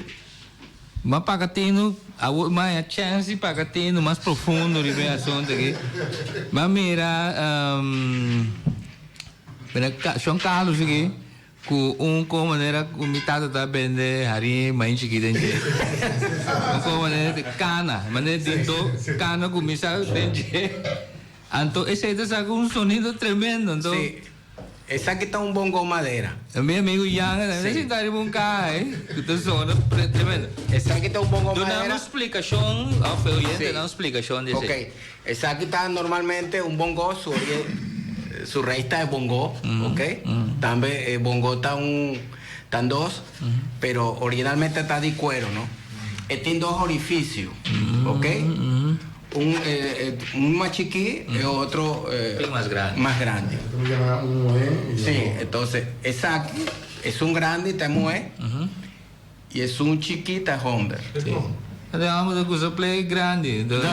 m'a paga tinu awor m'a haña chèns di paga tinu mas profundo riba e asuntu aki. M'a mira mira Shon Carlos aki ku un kon manera ku mi tata ta bende harin main chikí den dje. Un kon manera di kana manera di do kana kuminsá den dje. Anto esei ta saka un sonido tremendo anto. Sí, esaki ta un bongo madera. Mi amigo Jan a tambe ta sinta riba un kaha ei ku ta sona tremendo. Esaki ta un bongo madera. Duna un splikashon òf e oyentenan un splikashon di esei. Ok, esaki ta normalmente un bongo su su reis ta e bongo, ok. Tambe e bongo ta un tan dos, pero originalmente ta di kuero no. E tin dos orifisio, ok. Un un mas chikí e otro mas grandi. Mas grandi. Un muhé y Sí, entonces esaki esun grandi ta e muhé y esun chikí ta e homber. Sí. E homber ta gusta play grandi. Dor ku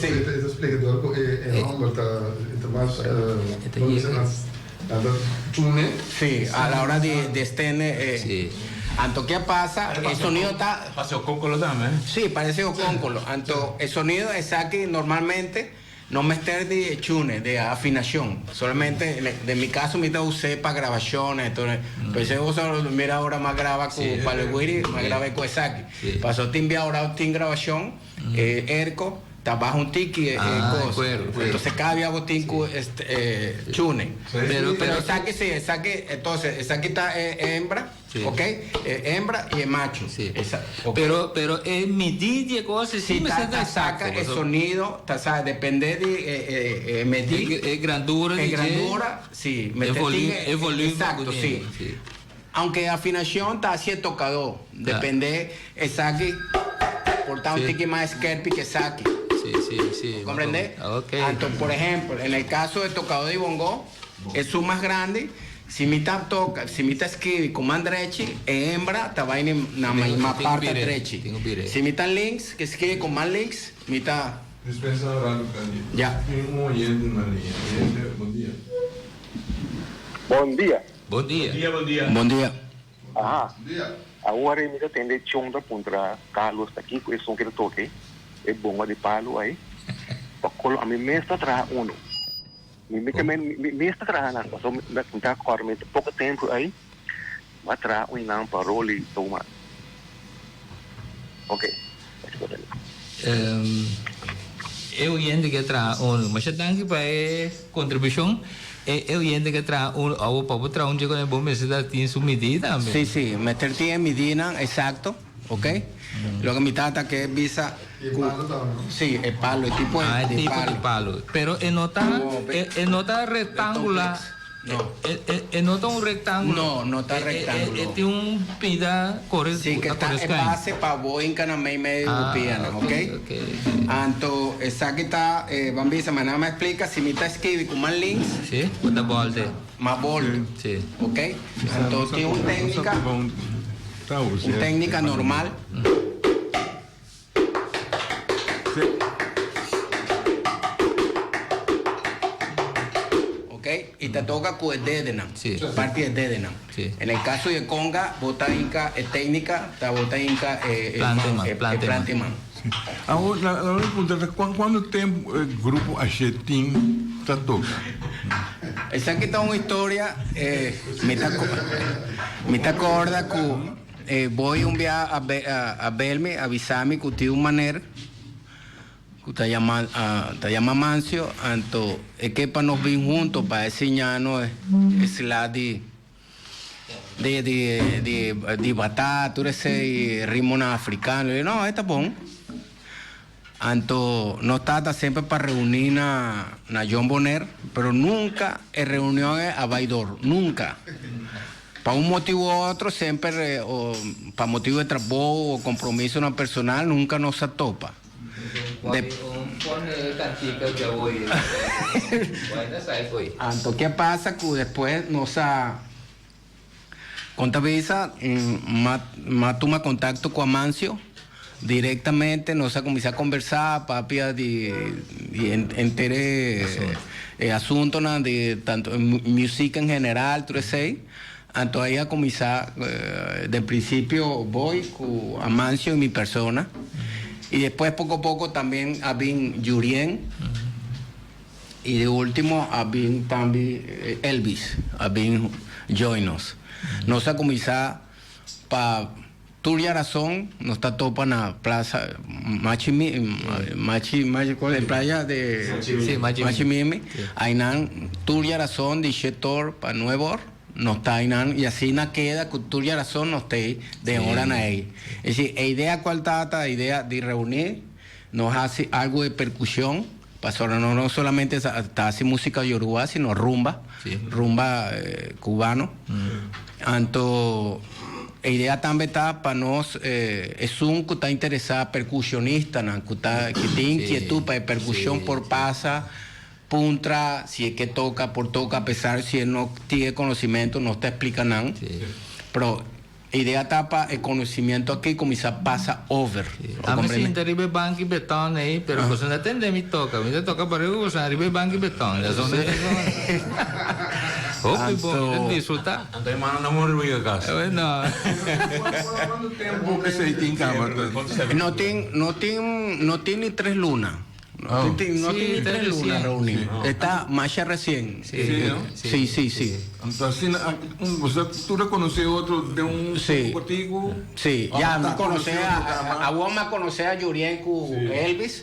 e ta splika dor ku e homber ta mas tune. Sí, a la hora di stene. Sí. Anto ke pasa, e sonido ta. Parece okónkolo tambe. Sí, parece okónkolo. Anto e sonido esaki normalmente no mester di tune, di afinacion. Solamente, den mi caso mi ta us'é pa grabaciones, entonces, p'esei bo sa mira ora m'a graba cu Palewiri, m'a graba cu esaki. Paso tin bia ora tin grabacion, e airco ta baha un tiki e cos. Entonces cada bia bo tin cu tune. Pero, pero esaki si, esaki, entonces esaki ta e hembra. Ok, e hembra y e macho. Sí. Esa, ok. Pero, pero e midí di e cosa Sí, sí mester ta, ta ta saca exacto, e pasobra. sonido, ta sa, depende di e, e, e medí. E, e grandura E di dje. grandura, sí. E Mester volu, tin e, e volumen ku exacto, tiene, sí. sí. Aunke afinacion ta haci e tocador, depende esaki por ta un Sí. tiki mas skerpi ke esaki. Sí, sí, sí. Comprende? Ok. Anto, por ehempel, en el caso de tocador di bongo, esun mas grandi, Si mi ta toka, si mi ta skibi ku man drechi, e hembra ta bai na ma parta drechi. Si mi ta links, ke skibi ku man links, mi ta. Dispensa un rato Candy. Ya. Tin un oyente na liña. Oyente, bon dia. Bon dia. Bon dia. Bon dia, bon dia. Bon dia. Aha. Bon dia. Awor mi ta tende Chon ta puntra Carlos ta kiko esun ke ta toke e bonga di palu ai. Pa kolo ami mes ta traha uno. Mi mi ke men mi mes ta traha nan paso mi mi ta kòrda mi poko tempu ei mi a traha un nan pa Rolly Thomas. Ok. E oyente ke traha unu. Masha danki pa e kontribushon. E e oyente ke traha unu awo pa bo traha un dje ku bo mester ta tin su midí tambe. Sí, sí, mester tin e midínan eksakto, ok. Loke mi tata ke bisa ku. E palo tambe, no? Sí, e palo, e tipo Ah, e di tipo di palo. palo. Pero e no ta, e e no ta rektangula. No. E e e no ta un rectángulo. No, no ta rectángulo. E e tin un pida kore Sí, ke a ta kore e schuin. base pa bo hinka na mei mei di bo Ah, pianan, ok, ok? ok. Anto esaki ta, e ban bisa, ma nan a splika si mi ta skibi ku man links. Sí, bo ta bòlte. Ma bòlte. Sí. Ok? Anto tin un téknika, un téknika normal. Ok, y ta toca cu e dedenan, Sí. parti e dedenan. Sí. En el caso di e conga, bo ta hinca e tecnica, ta bo ta hinca e, e Plante man, man, e, e plante man. plante man. Awor, la, la mi puntra ta cuan, cuanto tempo e grupo Ashe tin ta toca? Esaki ta un historia, eh, mi ta, mi ta corda cu E boy un bia a a belmi a bisami cu tin un maner cu ta yama ta yama Mancio anto e ke pa nos bin hunto pa e siña nos e sla di di di di di bata tur esey ritmonan africano yo no e ta bon anto nos tata semper pa reuni na na John Bonaire pero nunca e reunion e a bay door nunca. Pa un motibu o otro semper o pa motibu de trabou o compromisonan personal nunca nos a topa. Anto ke pasa cu despues nos a con ta bisa m'a tuma contacto cu Amancio directamente nos a cuminsa conversa papia di enter e asuntonan di tanto music en general tur esey anto ahí a cuminsa den principio Boy cu Amancio y mi persona y despues poco poco tambien a bin Jurien y de ultimo a bin tambe Elvis a bin join nos nos a cuminsa pa Tur Yarazon nos ta topa na plaza Machi Machi Machi cual es playa de Sí, Machi Machi Mimi aynan tur Yarazon di shetor pa nueve or nos ta aynan y asina keda cu tur Yarazon nos ta ey den oranan ey es decir e idea cual ta ta idea di reuni nos haci algo de percusion pasobra nos no solamente ta haci musica yoruba sino rumba rumba cubano anto E idea tambe ta pa nos esun cu ta interesa percusionistanan cu ta cu tin inquietud pa e percusion por pasa puntra si e ke toca por toca a pesar si e no tin e conocimento nos ta explica nan pero e idea ta pa e conocimiento aki cuminsa pasa over. Ami sinta riba e banki beton ei pero boso no tende mi toca mi ta toca pariba boso riba e banki beton. Hopi bon, mi ta disfruta. Anto e mano no muri riba cas. No. Cuanto tempo esey tin caba? No tin, no tin, no tin ni tres luna. No tin, no tin ni tres luna reuni. E ta masha recien. Sí, no? Sí, sí, sí. Anto asina, boso tur a conoce otro den un tempo cortico? Sí, ya mi conoce a, awor mi a conoce a Jurien cu Elvis.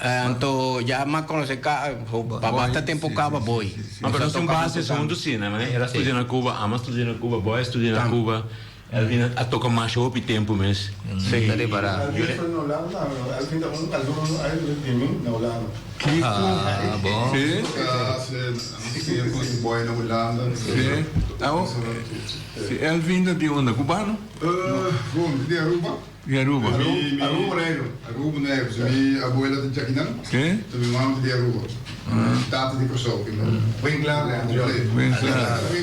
Anto ya m'a conoce ca pa basta tempo caba boy. Ah, pero nos tin base hunto si, no? El a studia na Cuba, ami a studia na Cuba, Boy a studia na Cuba, Elvin a toca masha hopi tempo mes. Si. Ta repara. Elvin a studia na Hulanda tambe, no? Elvin ta un alumno eigenlijk di mi na Hulanda. Kiko? Ah, bon. Si. Si, si, Boy na Hulanda. Si. Awo, si Elvin ta di unda? Cubano? Bon, di Aruba. Di Aruba. Aruba Boneiru. Aruba Boneiru. So mi abuela ta djakinan. Sí. So mi mama ta di Aruba. Mi tata di Kòrsou. Buen kla. Buen kla. Buen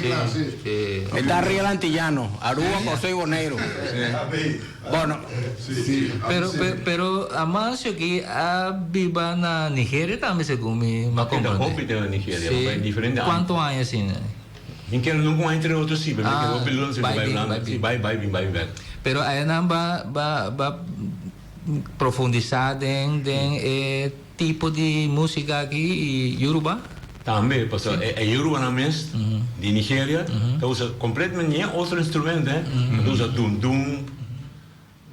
kla, sí. E ta real antillano. Aruba, Kòrsou i Boneiru. Bueno. Sí. Pero, pero Amancio aki a biba na Nigeria tambe segun mi a komprende. Hopi den Nigeria. Sí. Kuantu aña asina? Mi kere nunca un entre otro si, pero mi kere hopi luna si bai Hulanda, si bai bai bin bai bek. Pero ayanan ba ba ba profundisa den den e tipo di musica aki y Yoruba? Tambe, pasobra e Yorubanan mes di Nigeria ta usa completamente otro instrumento, eh. Nan ta usa dundun,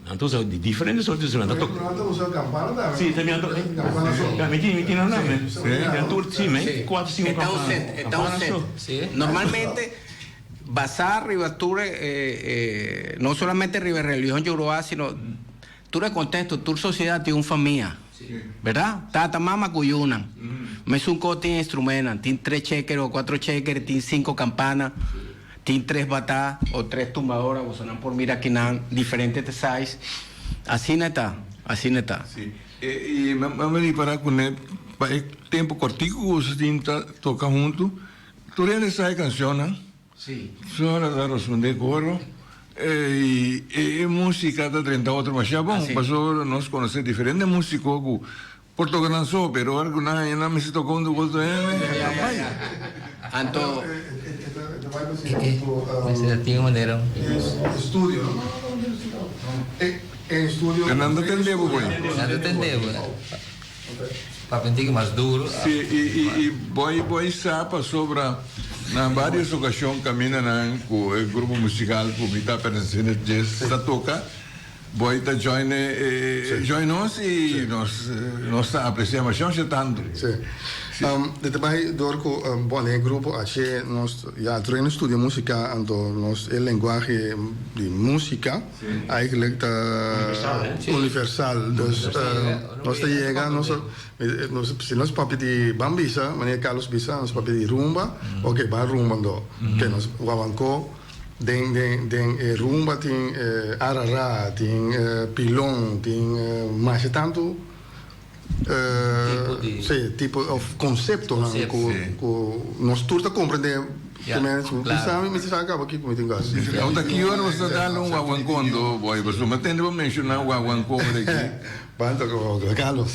nan ta usa diferente soort di instrumento. Nan ta usa campana tambe. Si, tambe nan ta Campana so. Mi tin, mi tin nan tambe. Si. Nan tur, si, men, cuatro, cinco E ta un campana. set, e ta un Campana set. so. Si. Normalmente, basá riba tur e, no solamente riba e religion Yoruba, sino Tur e konteksto, tur sosiedat tin un famia, bèrdat? Tata, mama ku yunan. Mesun kos tin instrumennan, tin tres cheker o kuatro cheker, tin sinku kampana, tin tres batá o tres tumbadora, bosonan por mira akinan, diferente te size. Asina e ta, asina e ta. Sí, i mi a ripará ku ne pa e tempu kòrtiku ku boso tin ta toka huntu, tur hende sa e kanshonnan. Sora ta rospondé koro i e músika ta drenta otro masha bon pasobra nos konosé diferente músiko ku por toka nan so pero ora ku nan haña nan mester toka huntu ku otro hende ta bai. Anto. Pero nan ta tende bo boy. Nan ta tende bo. Papia un tiki mas duro. Sí, i i i boy boy sa pasobra na varios ocasion caminda nan cu e grupo musical cu mi ta pertenece na dje sa toca, boy ta join e e join nos i nos nos ta aprecia masha masha tanto. Sí. Di ta bai door cu bon den e grupo ashe nos ya tur hende studia musica anto nos e lenguahe di musica. Eigenlijk ta universal. Dus nos ta yega, nos si nos papia di ban bisa, manera Carlos bisa, nos papia di rumba, ok ban rumba ando. Ok nos wawanko den den den e rumba tin arara, tin pilon, tin masha tantu sí tipo of conceptonan ku ku nos tur ta comprende ku men bisa mi mester sa caba kiko mi tin gasi. Unda ki ora nos ta dal un wawankondo boy pasobra mi a tende bo menciona wawanko ora aki. Ban toca otro Carlos.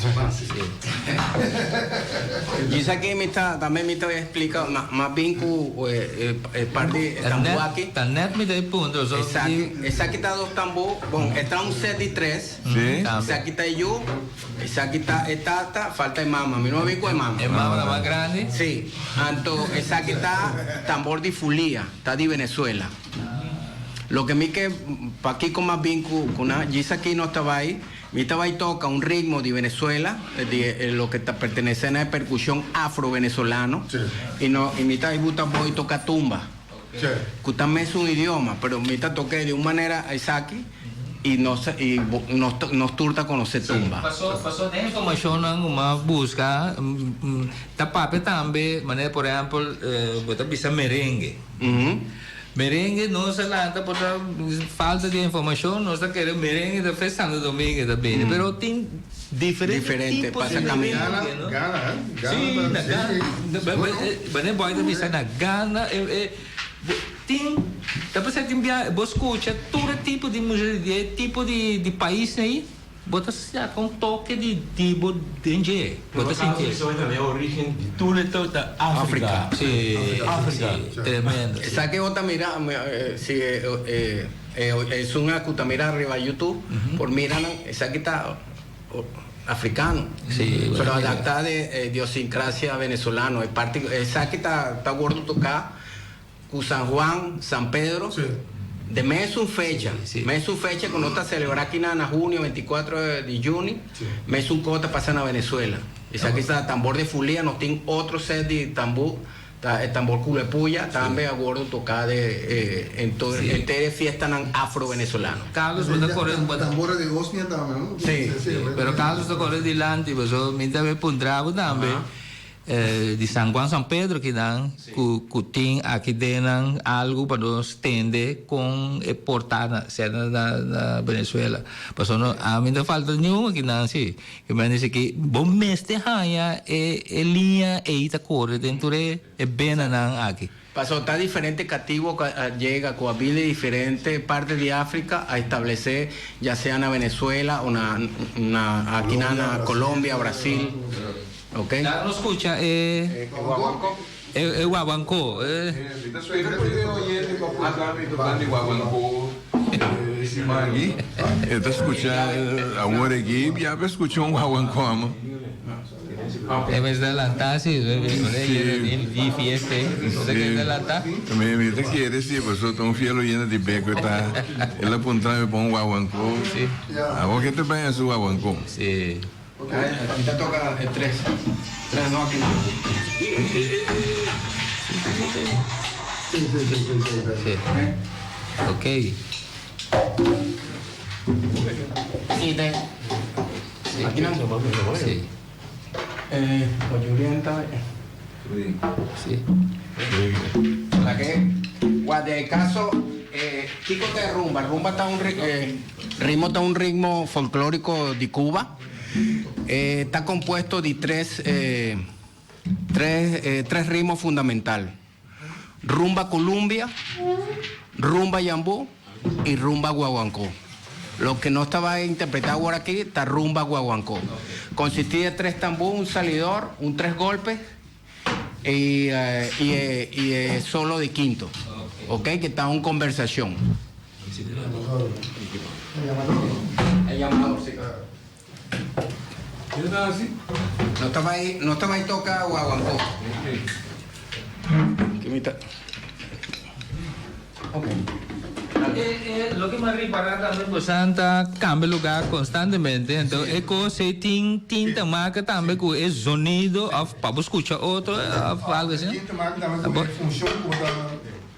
Djis aki mi ta tambe mi ta explica mas bien cu e parti e tambu aki. Ta net mi ta e punto. Esaki esaki ta dos tambu bon e ta un set di tres. Sí. Esaki ta e yu, esaki ta e tata, falta e mama. Mi no a bin ku e mama. E mama ta mas grandi? Sí. Anto esaki ta tambor di fulia, ta di Venezuela. Loke mi ke pakiko mas bin ku ku nan, djis aki nos ta bai, mi ta bai toka un ritmo di Venezuela, di loke ta pertenese na e perkushon afro-venezolano, i no i mi ta bai buta boi toka tumba. Ku ta mesun idioma, pero mi ta tok'é di un manera esaki i nos i nos nos tur ta konosé tumba. Paso paso den informashonnan ku mi a buska ta papia tambe manera por ehèmpel bo ta bisa merengue. Merengue nos a lanta por ta falta di informashon nos ta kere merengue ta fe Santo Domingo ta bini pero tin diferente Diferente, tipo di pasa merengue kaminda. no. Gana, eh? Gana Sí, ta, na sí, Gana. sí. Wanneer boy ta bisa na Gana, e, e, bo tin, ta pasa tin bia bo scucha tur e tipo di musica di e tipo di, di pais ei, bo ta saca un toke di, di bo den dje, bo ta sinti. Pero Carlos, e origen di tur e to ta Africa. Sí, Africa. sí, tremendo. Esaki bo ta mira, si e, e, esun a cu ta mira riba YouTube, por mira nan, esaki ta africano. Sí, Pero adapta de idiosincrasia venezolano. E parti, esaki ta, ta wordo toca cu San Juan, San Pedro, de mesun fecha. Mesun fecha cu nos ta celebra aki na, na junio, 24 di juni, mesun cos ta pasa na Venezuela. Esaki ta tambor de fulia, nos tin otro set di tambú. Ta e tambor Culepuya tambe a wordo toca de en todo henter e fiestanan afro-venezolano. Carlos bo ta corre bo ta Tambores de Bosnia tambe no? Sí, pero Carlos ta corre dilanti pasobra mi ta puntra bo tambe di San Juan San Pedro kinan cu cu tin aki den nan algo pa nos tende con e por ta na ser na na Venezuela pasobra ami no ta falta niun akinan si. E men dice ki bo mester haña e e liña ei ta kore den tur e e benanan aki. Pasobra ta diferente katibo ku a yega ku a bin di diferente parti di Afrika a establesé ya sea na Venezuela o na na aki na na Colombia, Brasil. Ok. Ya nos skucha e e guaguancó. E. Mi ta spera ku e oyente ku a puntra mi tokante guaguancó siman aki e ta skucha awor aki ya pa skucha un guaguancó amo. E mester lanta si, di fiesta ei. Bo ta kere lanta? Mi mi ta kere si, pasobra ta un fiel oyente di Beko e ta el a puntra mi pa un guaguancó. Awor ke ta bai haci guaguancó? Si. Mi ta toca e tres tres no aki nan. Si. Ok. Si den. Aki nan. Si. Eh, Julian ta. Si. La ke wak den e kaso eh kiko ta e rumba? Rumba ta un eh ritmo ta un ritmo folkloriko di Cuba. E ta kompuesto di tres eh tres eh tres ritmo fundamental. Rumba Columbia, Rumba Yambú y Rumba Guaguancó. Loke nos ta bai interpretá awor aki ta Rumba Guaguancó. Konsistí de tres tambú, un salidor, un tres golpes y y e y e solo di quinto, ok, ke ta un konversashon. E llamador, si. Nos ta bai nos ta bai toka guaguancó. Ki mi ta Ok. E loke mi a ripará tambe bosan ta kambia lugá konstantemente, anto e kos ei tin tin ta maka tambe ku e zonido òf pa bo skucha otro òf algu asina? Tin ta maka tambe ku e funshon ku bo ta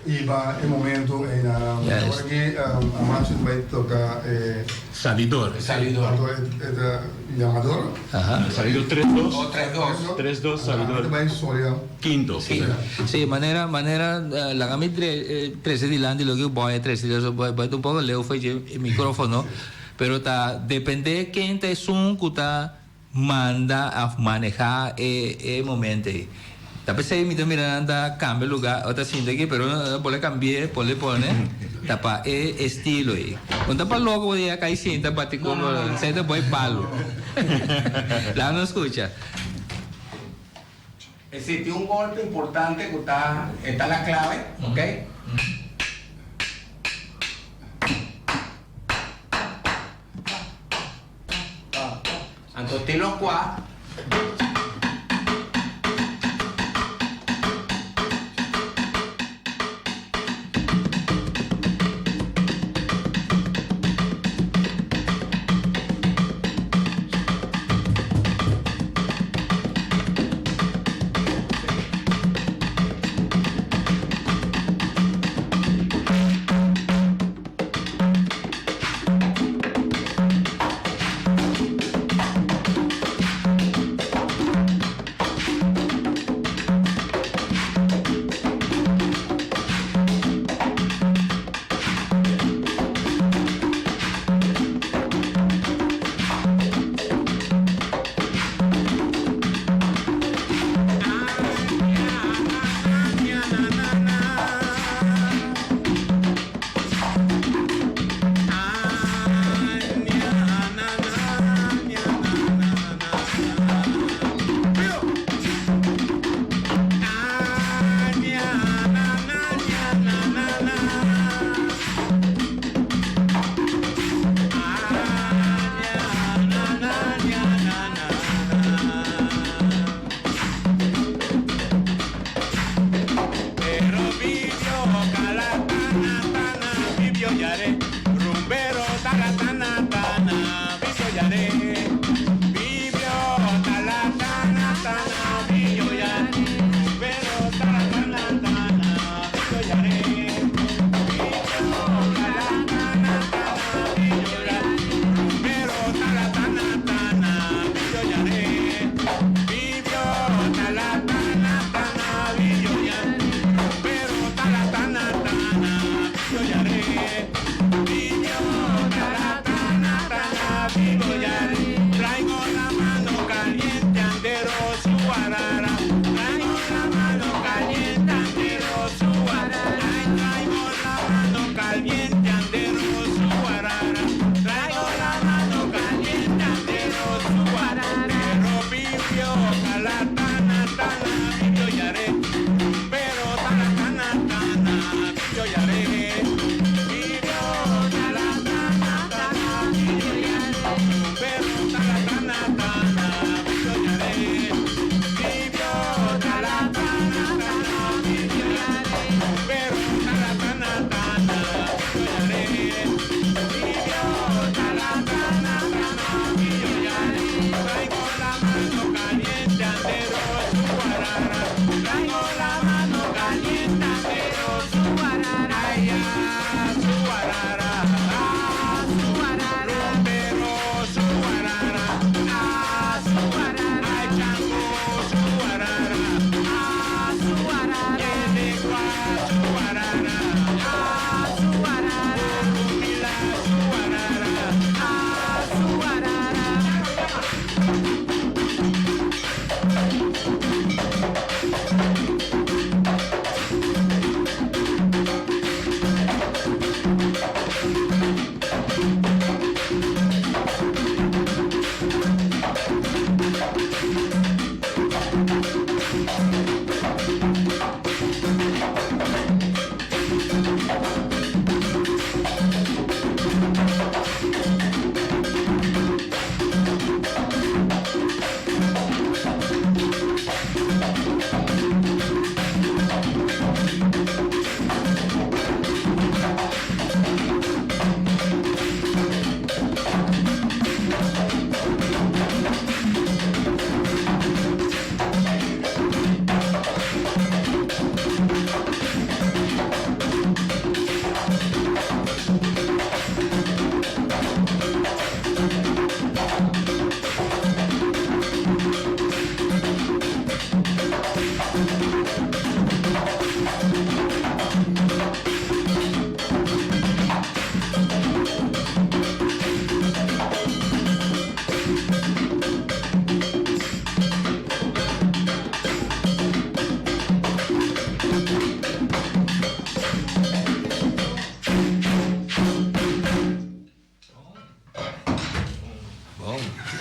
Iba e momento ei na ora ki Amancio ta bai toca e. Salidor. Salidor. Anto e ta llamador. Salidor tres dos. Oh, tres dos. Tres dos salidor. Ta bai soria. Quinto. Si, manera manera laga mi trece dilanti loke boy a trece dilanti boy ta un poco leu for dje microfono pero ta depende ken ta esun cu ta Manda of maneha e e momento ei. Ta p'esei mi ta mira nan ta cambia lugar o ta sinta aki pero por e cambi'e por e pone ta pa e estilo ei. No ta pa loco bo yega cay sinta bati como esei ta boy palo. Laga nos scucha. Esei tin un golpe importante cu ta e ta la clave, ok. Anto tin lokua.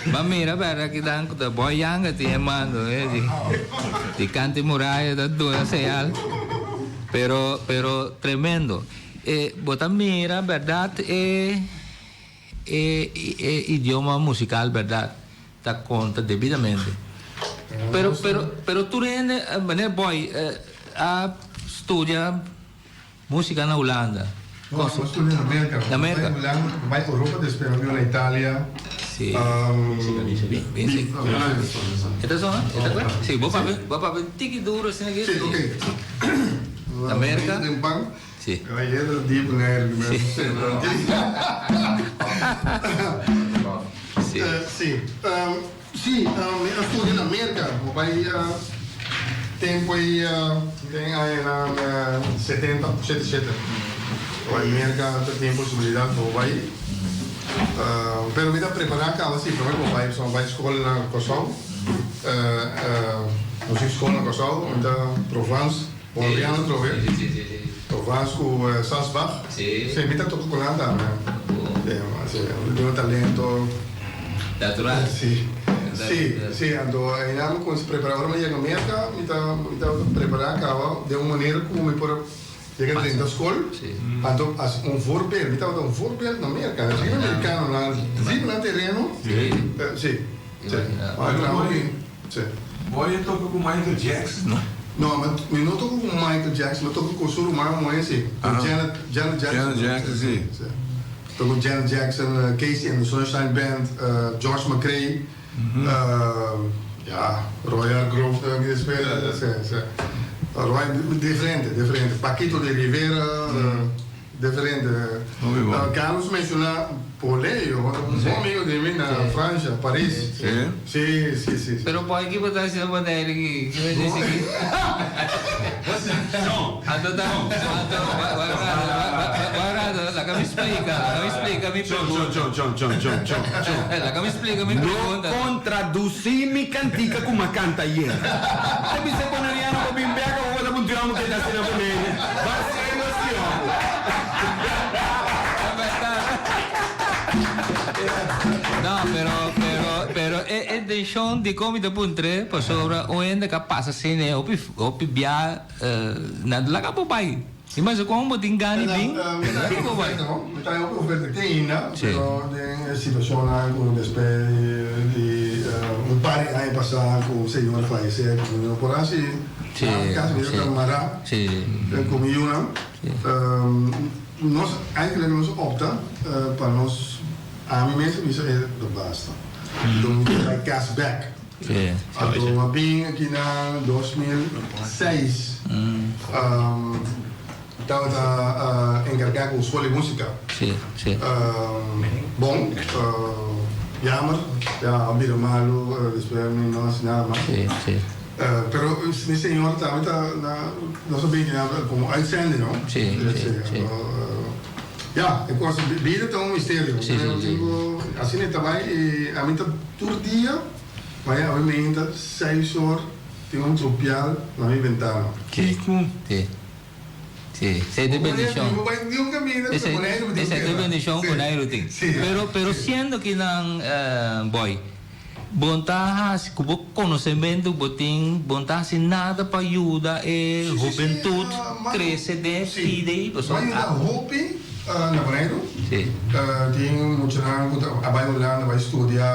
Ma mira bèrda kidan ku ta Boy Yanga tin e mando eh di di Kanti Muraya ta duna señal. Pero pero tremendo. E bo ta mira bèrdat e e e idioma musical bèrdat ta konta debidamente. Pero pero pero tur hende meneer Boy a studia Música na Hulanda. No, mi a studia na Merca. Na Merca. Mi bai Hulanda, mi bai Europa despues mi a biba na Italia. Sí. Bien, sí. E ta sona? E ta kla? Sí, bo papia, bo papia un tiki duro asina aki. Sí, ok. Na Merca. Den pan. Sí. Ayer ta diep Bonaire mi a sembra. Sí. Sí. Sí, mi a studia na Merca. Mi bai tempo ei den añanan setenta, shete shete. Mi bai Merca ta tin posibilidad pa bo bai. Pero mi ta prepara caba si prome cu mi bai pasobra mi bai scol na Corsou. Music school na Corsou, mi ta Provence, Boneriano atrobe. Provence cu Sasbach. Sí, mi ta toca cu nan tambe. Sí, mi tin un talento. Natural. Sí, sí, sí. Anto einan mi cuminsa prepara. Ora mi yega Merca, mi ta, mi ta prepara caba den un manera cu mi por yega drenta scol. Anto as un voorbeeld, mi tabata un voorbeeld na Merca. Así mi mericanonan riba nan tereno. Sí, sí. Sí. Boy a toca cu Michael Jackson, no? No, mi no toca cu Michael Jackson, mi toca cu su ruman muhe, sí. Cu Janet, Janet Jackson. Janet Jackson, sí. Sí. Toca cu Janet Jackson, KC and the Sunshine Band, George McCrae, ya, Roy Hargrove tambe mi ta spera, sí, sí. Roy, diferente, diferente. Paquito de Rivera, diferente. Carlos menciona Poleo, un bon amigo di mi na Francia, Paris. Sí? Sí, sí, sí. Pero por ki bo ta haciendo Bonaire aki? Ki bo dici aki? Anto ta, anto, wak rato, laga mi splica, laga mi splica mi pregunta. Chon, chon, chon, chon, chon, chon. Laga mi splica mi pregunta. No contraduci mi cantica cu m'a canta ayer. Ta bisa Bonaireano bo bin bek awor ta puntra omo ke ta haci na Bonaire. Barcelo si omo. No, pero, pero, pero e intencion di con mi ta puntr'e pasobra un hende ka pasa asina e hopi, hopi bia nan ta laga bo bai. I mas con bo tin gana di bin, nan ta laga bo bai. Mi ta hopi oferta te ainda, pero den e situacionnan cu despues di un par di aña pasa cu señor fayece, cu mi no por haci nada, casi mi ta mara cu mi yunan. Nos eigenlijk nos opta pa nos ami mes a bisa e ta basta. Enton mi ta bai kas bek. Anto mi a bin aki na 2006 tabata enkargá ku skol di musika. Bon jammer ya a bira malu despues mi no hasi nada mas. Pero mi señor tambe ta na nos a bini na como uitzending no. Sí, sí, sí. Ya, e cosa bida ta un misterio. Sí, sí, sí. Asina e ta bai y ami ta tur dia maya awe meinta seis or tin un trupial na mi bentana. Kiko? Sí. Sí, esei ta e bendicion. Bo bai ni un caminda cu Boneiru tin. Esei ta e bendicion cu Boneiru tin. Pero, pero siendo kinan boy. Bo no ta hasi ku bo konosementu ku bo tin, bo no ta hasi nada pa yuda e hubentut krese den e pida ei, pasobra. Mi a yuda hopi na Boneiru. Tin muchanan ku a bai Hulanda bai studia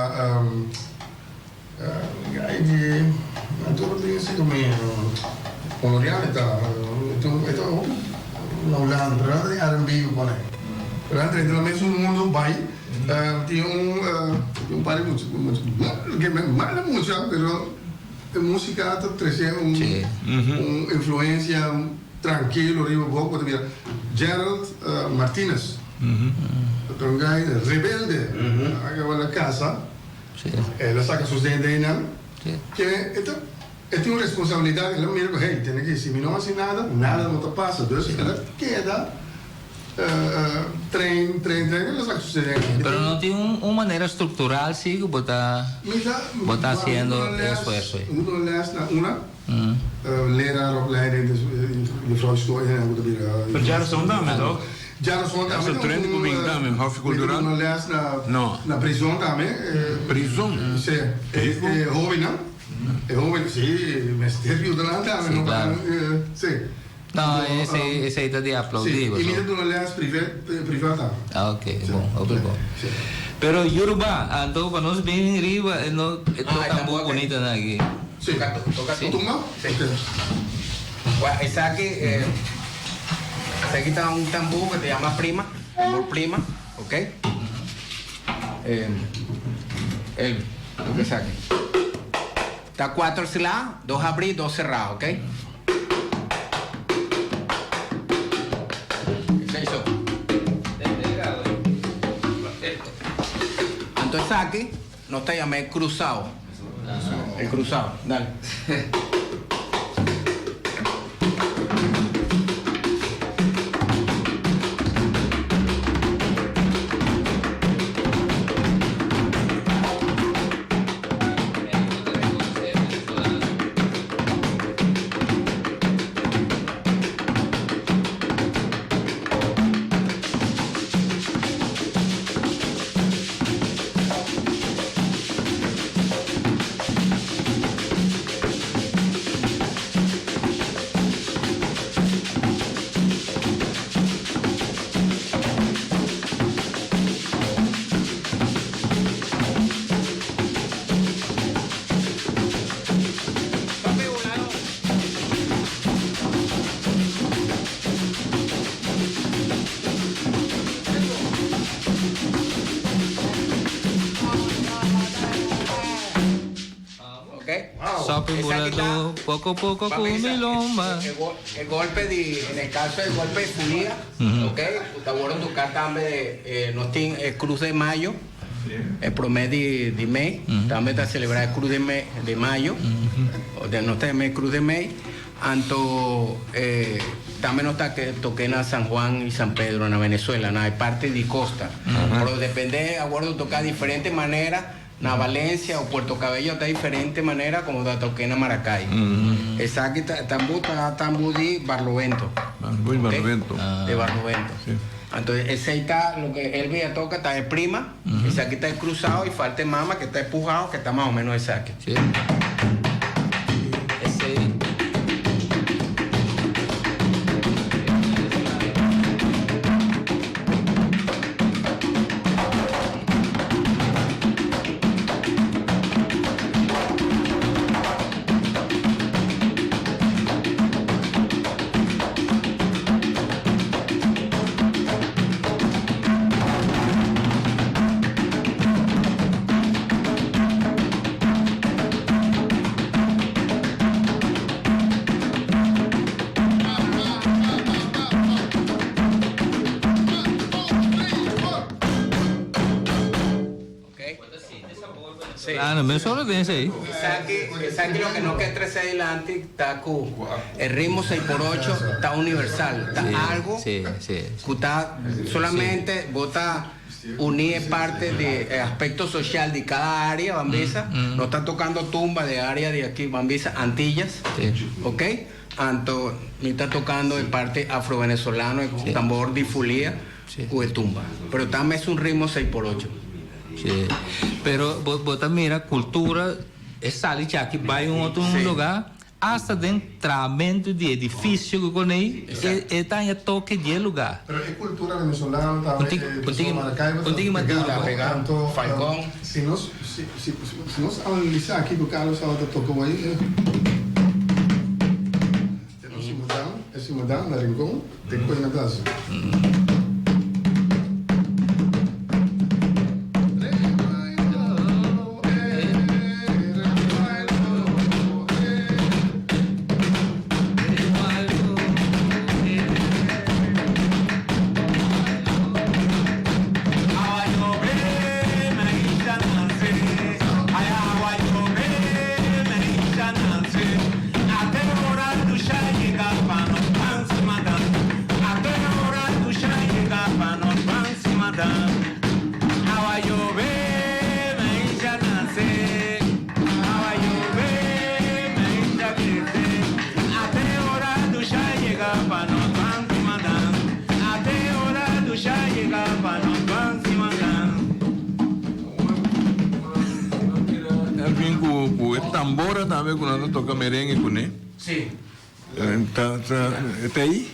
ai di nan tur tin si ku mi Honoriano e ta e ta hopi na Hulanda pero nan ta den RNB ku pone pero nan drenta na mesun mundu bai. Tin un un par di mucha ke mala mucha pero e musica ta trece un un influencia trankilo riba bo bo ta mira Gerald Martinez ta un guy rebelde a kaba na casa el a saca su cdnan ke e ta e tin un responsabilidad el a mira ku hey tene ki si mi no haci nada nada no ta pasa dus el a keda Train, train, train, lo sa sucede aki. Pero no tin un manera structural si cu bo ta bo ta haciendo e esfuerzo ei? Mi ta duna les na una leraaropleiding, dus juffrouw School, cu ta bira. Pero dja razon tambe toch? Djarason tambe ta un, mi ta duna les na na prizon tambe. Prizon? Si, e hobennan, e hoben, si, mester yuda nan tambe, no pa nan, si. No, esei esei ta di aplaudí. Si, i mi ta duna les privé priva tambe. Ah, ok, bon, hopi bon. Pero Yoruba, anto pa nos bin riba e no e toca tambor bonito nan aki. Si, Toca si. Tumba? Si. Bueno, esaki esaki ta un tambor cu ta yama prima, tambor prima, ok. El, toca esaki. Ta cuatro sla, dos habri, dos cerra, ok. Esey so. Anto esaki nos ta yama e cruzao. E cruzao, dale. Sopi buladó, poko poko ku mi lomba. E golpe di, en el caso e golpe di furia, ok, ku ta wòrdu toká tambe, nos tin e Cruz de Mayo. E promé di di mei tambe ta selebrá e Cruz de mei de mayo o de nos ta yama e Cruz de mei anto e tambe nos ta toke na San Juan y San Pedro na Venezuela na e parti di costa pero depende a wordo toka diferente manera na Valencia o Puerto Cabello ta diferente manera como ta toke na Maracay esaki ta tambu ta tambu di Barlovento de Barlovento. Anto esey ta loke Elvi a toca ta e prima, esaki ta e cruzao y falta e mama ke ta e pujao ke ta mas o menos esaki. Sí. Esey. Ah, no me solo den esei. Esaki, esaki loke no ke trese adilanti ta ku e ritmo seis por ocho ta universal, ta algo ku ta solamente bo ta uni e parte di e aspecto social di cada area, ban bisa, no ta tocando tumba di area di aki, ban bisa Antillas, ok, anto mi ta tocando e parte afro-venezolano, e tambor di fulia ku e tumba, pero ta mes un ritmo seis por ocho. Sí. Pero bo bo ta mira cultura e sali djaki bai un otro un lugar hasta den trahamento di edificio cu con ey e e ta haña toke di e lugar. Pero e cultura venezolano tambe e Punti di Maracaibo punti ta Maduro pegá Pegá, tanto Falcón. si nos si si si nos analisa kico Carlos tabata toca hoy te nos simudan e simudan na Rincon te coge na tas. tambora tambe ku nan ta toka merengue kuné. Si. Ta ta ta ei?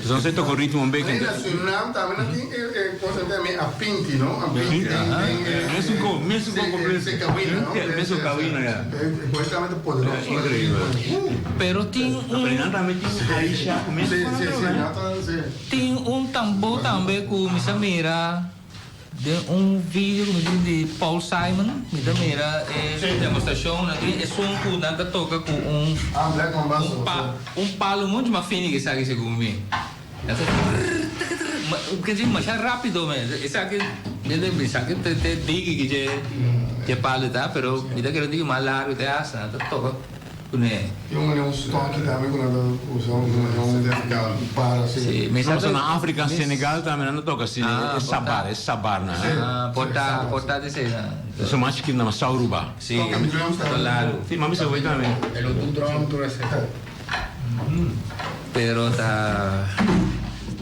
Nos ta toka ritmo un beke. Na Surinam tambe nan tin e kos nan ta yama e apinti no? Apinti den den e. Mesun ko, mesun ko kompleto. E kawina no? Mesun kawina ya. E kos tambe ta poderoso. Increibel. Pero tin un. Pero nan tambe tin Aisha ku mesun Si si si nan ta si. Tin un tambor tambe ku mi sa mira. Den un video ku mi tin di Paul Simon mi ta mira e demostrashon nan tin esun ku nan ta toka ku un un palo mucho mas fini ku esaki segun mi. Nan ta trrr ke si masha rapido mes esaki esaki ta diki ki dje palo ta pero mi ta kere un tiki mas largo te hasta nan ta toka. Kuné. Tin un manera un stòki tambe ku nan ta usa un manera un bara asina. Sí, mi sa No, na Afrika, Senegal tambe nan ta toka asina, e sabar, e sabar nan. Ah, por ta, por ta di esei nan. Esun mas chikitu nan, Sauruba. Sí, ta largu. Sí, mami sa wei tambe. E lo tur drum tur esei. Pero ta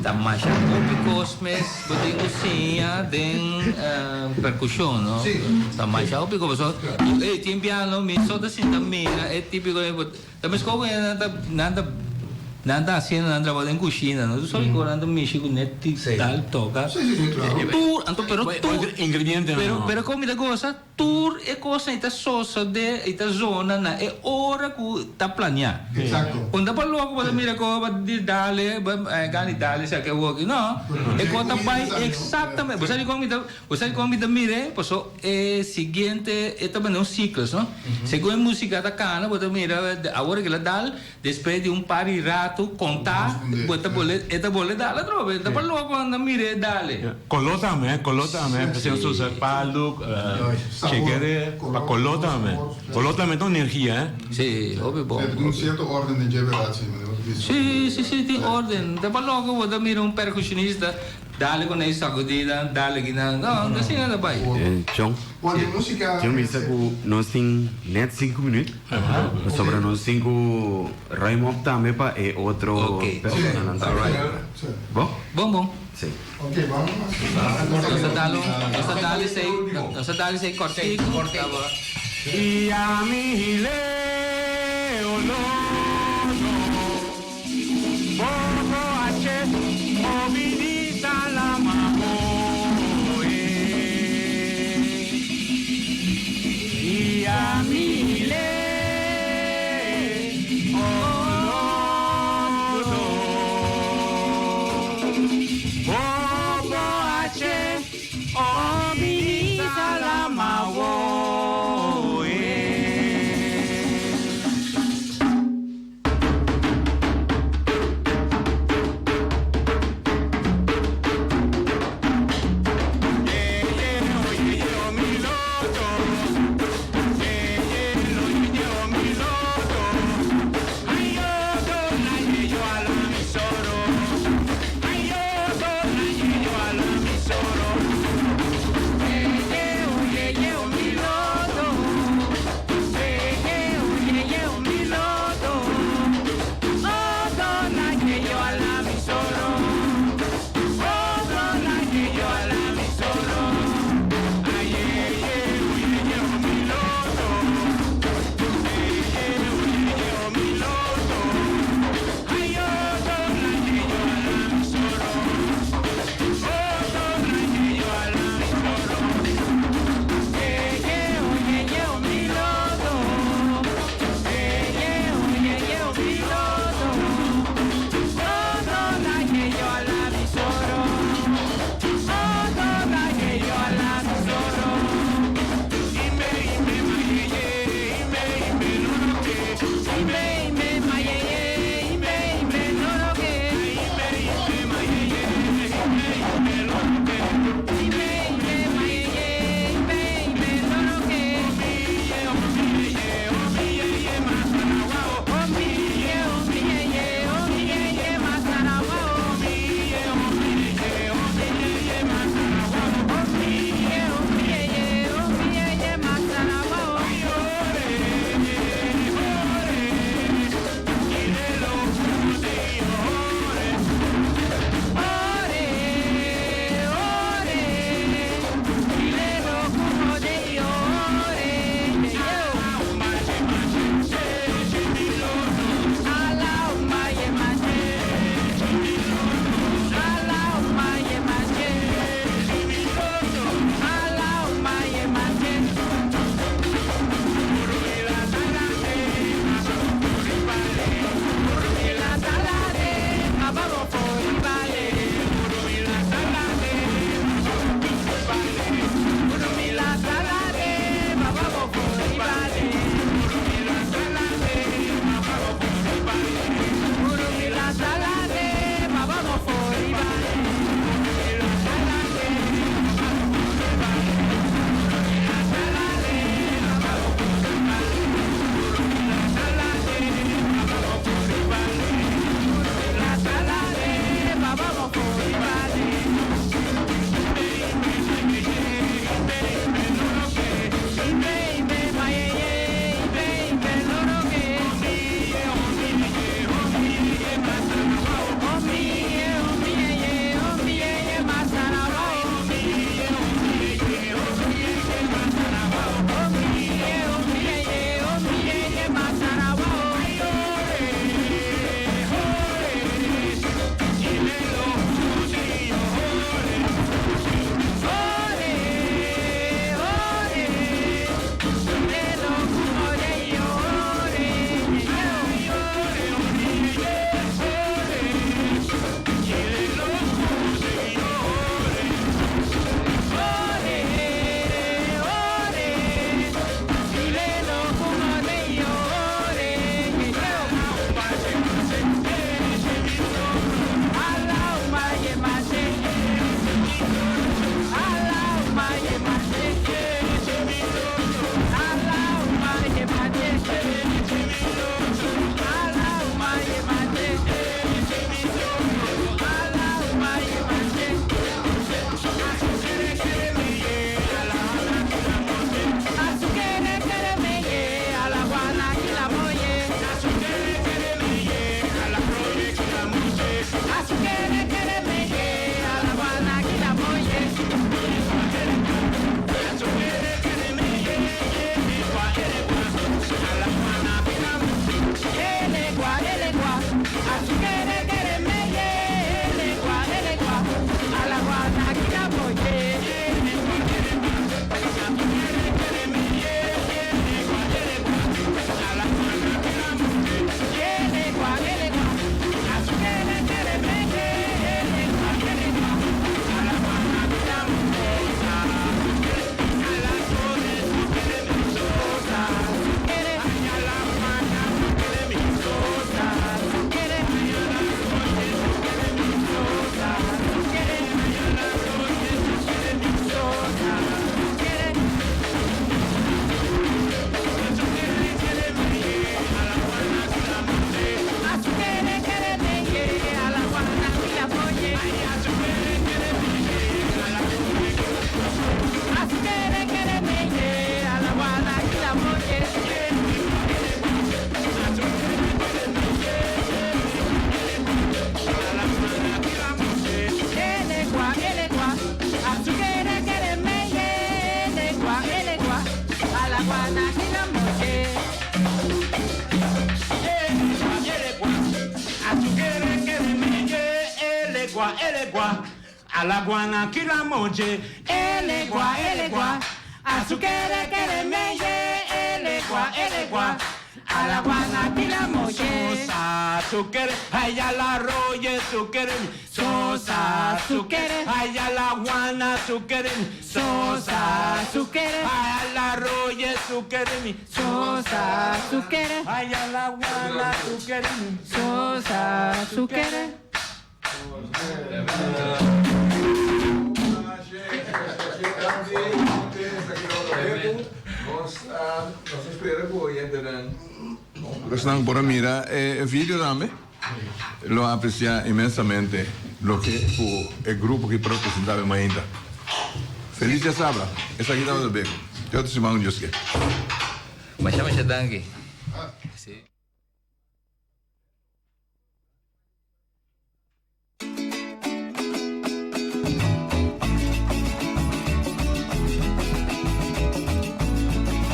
ta masha hopi kos mes bo tin ku siña den perkushon no. Ta masha hopi kos pasobra ey tin piano mi so ta sinta mira e tipiko ta meskos ku nan ta nan ta nan ta hasiendo nan trabou den kushina no so rico nan ta mishi ku net tal toka tur anto pero tur pero pero kon mi ta gosa. Tur e kosnan i ta sosodé i ta zona na e ora ku ta planeá. Un ta pa loko bo ta mira ku bo di dale, bo gana di dale esaki awoki. No, e kos ta bai eksaktamente. Bo sa dikon mi ta, bo sa dikon mi ta mir'é? Paso e siguiente e ta bini un siklos, no? Segun e musika ta kana bo ta mira awor kila dal. Despues di un par di ratu kontá bo ta bole e ta bole dal atrobe. E ta pa loko anda mir'é dale. Koló tambe, koló tambe. P'esei nos ta usa palu, shekere, pa koló tambe. Koló tambe ta un energia, eh. Sí, hopi bon. Tin un sierto orden den dje berdad, sí, manera bo ta bisa. Sí, sí, sí, tin orden. Ta pa loko bo ta mira un percusionista Dale ku nan sakudida, dale ki nan, no, ta asina ta bai. Chon, Chon bisa ku nos tin net sinku minüt, pasobra nos tin ku ruim op tambe pa e otro personanan tambe. Bon? Bon, bon. Si. Nos ta dal un, nos ta dal esei, nos ta dal esei kòrtiku. I ami leo lo no. Bobo ache mobilisa la maboe I ami le olodo Bobo ache mobilisa la maboe. Elegua, Alaguana Kilamoje, Elegua, Elegua, Azukere Keremeye, Elegua, Elegua, Alaguana Kilamoje. Sosa, Sukere, Ay la roye, Sukere, Sosa, Sukere, Ay la guana, Sukere, Sosa, Sukere, Ay la roye, Sukere, Sosa, Sukere, Ay la guana, Sukere, Sosa, Sukere. Nos ta spera ku oyentenan esnan por a mira e video tambe lo aprecia inmensamente loke ku e grupo ki por a presenta awe mainta. Feliz dia sabra. Esaki tabata Beko. Te otro siman ku Dios ke. Masha masha danki.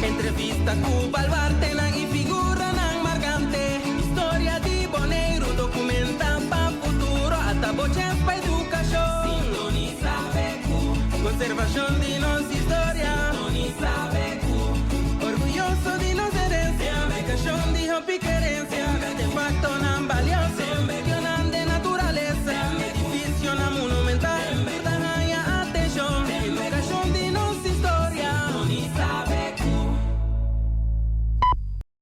Entrevista ku baluartenan i figuranan markante. Historia di Boneiru dokumentá pa futuro. Ata bo chèns pa edukashon. Sintonisá BQ. Konservashon di nos.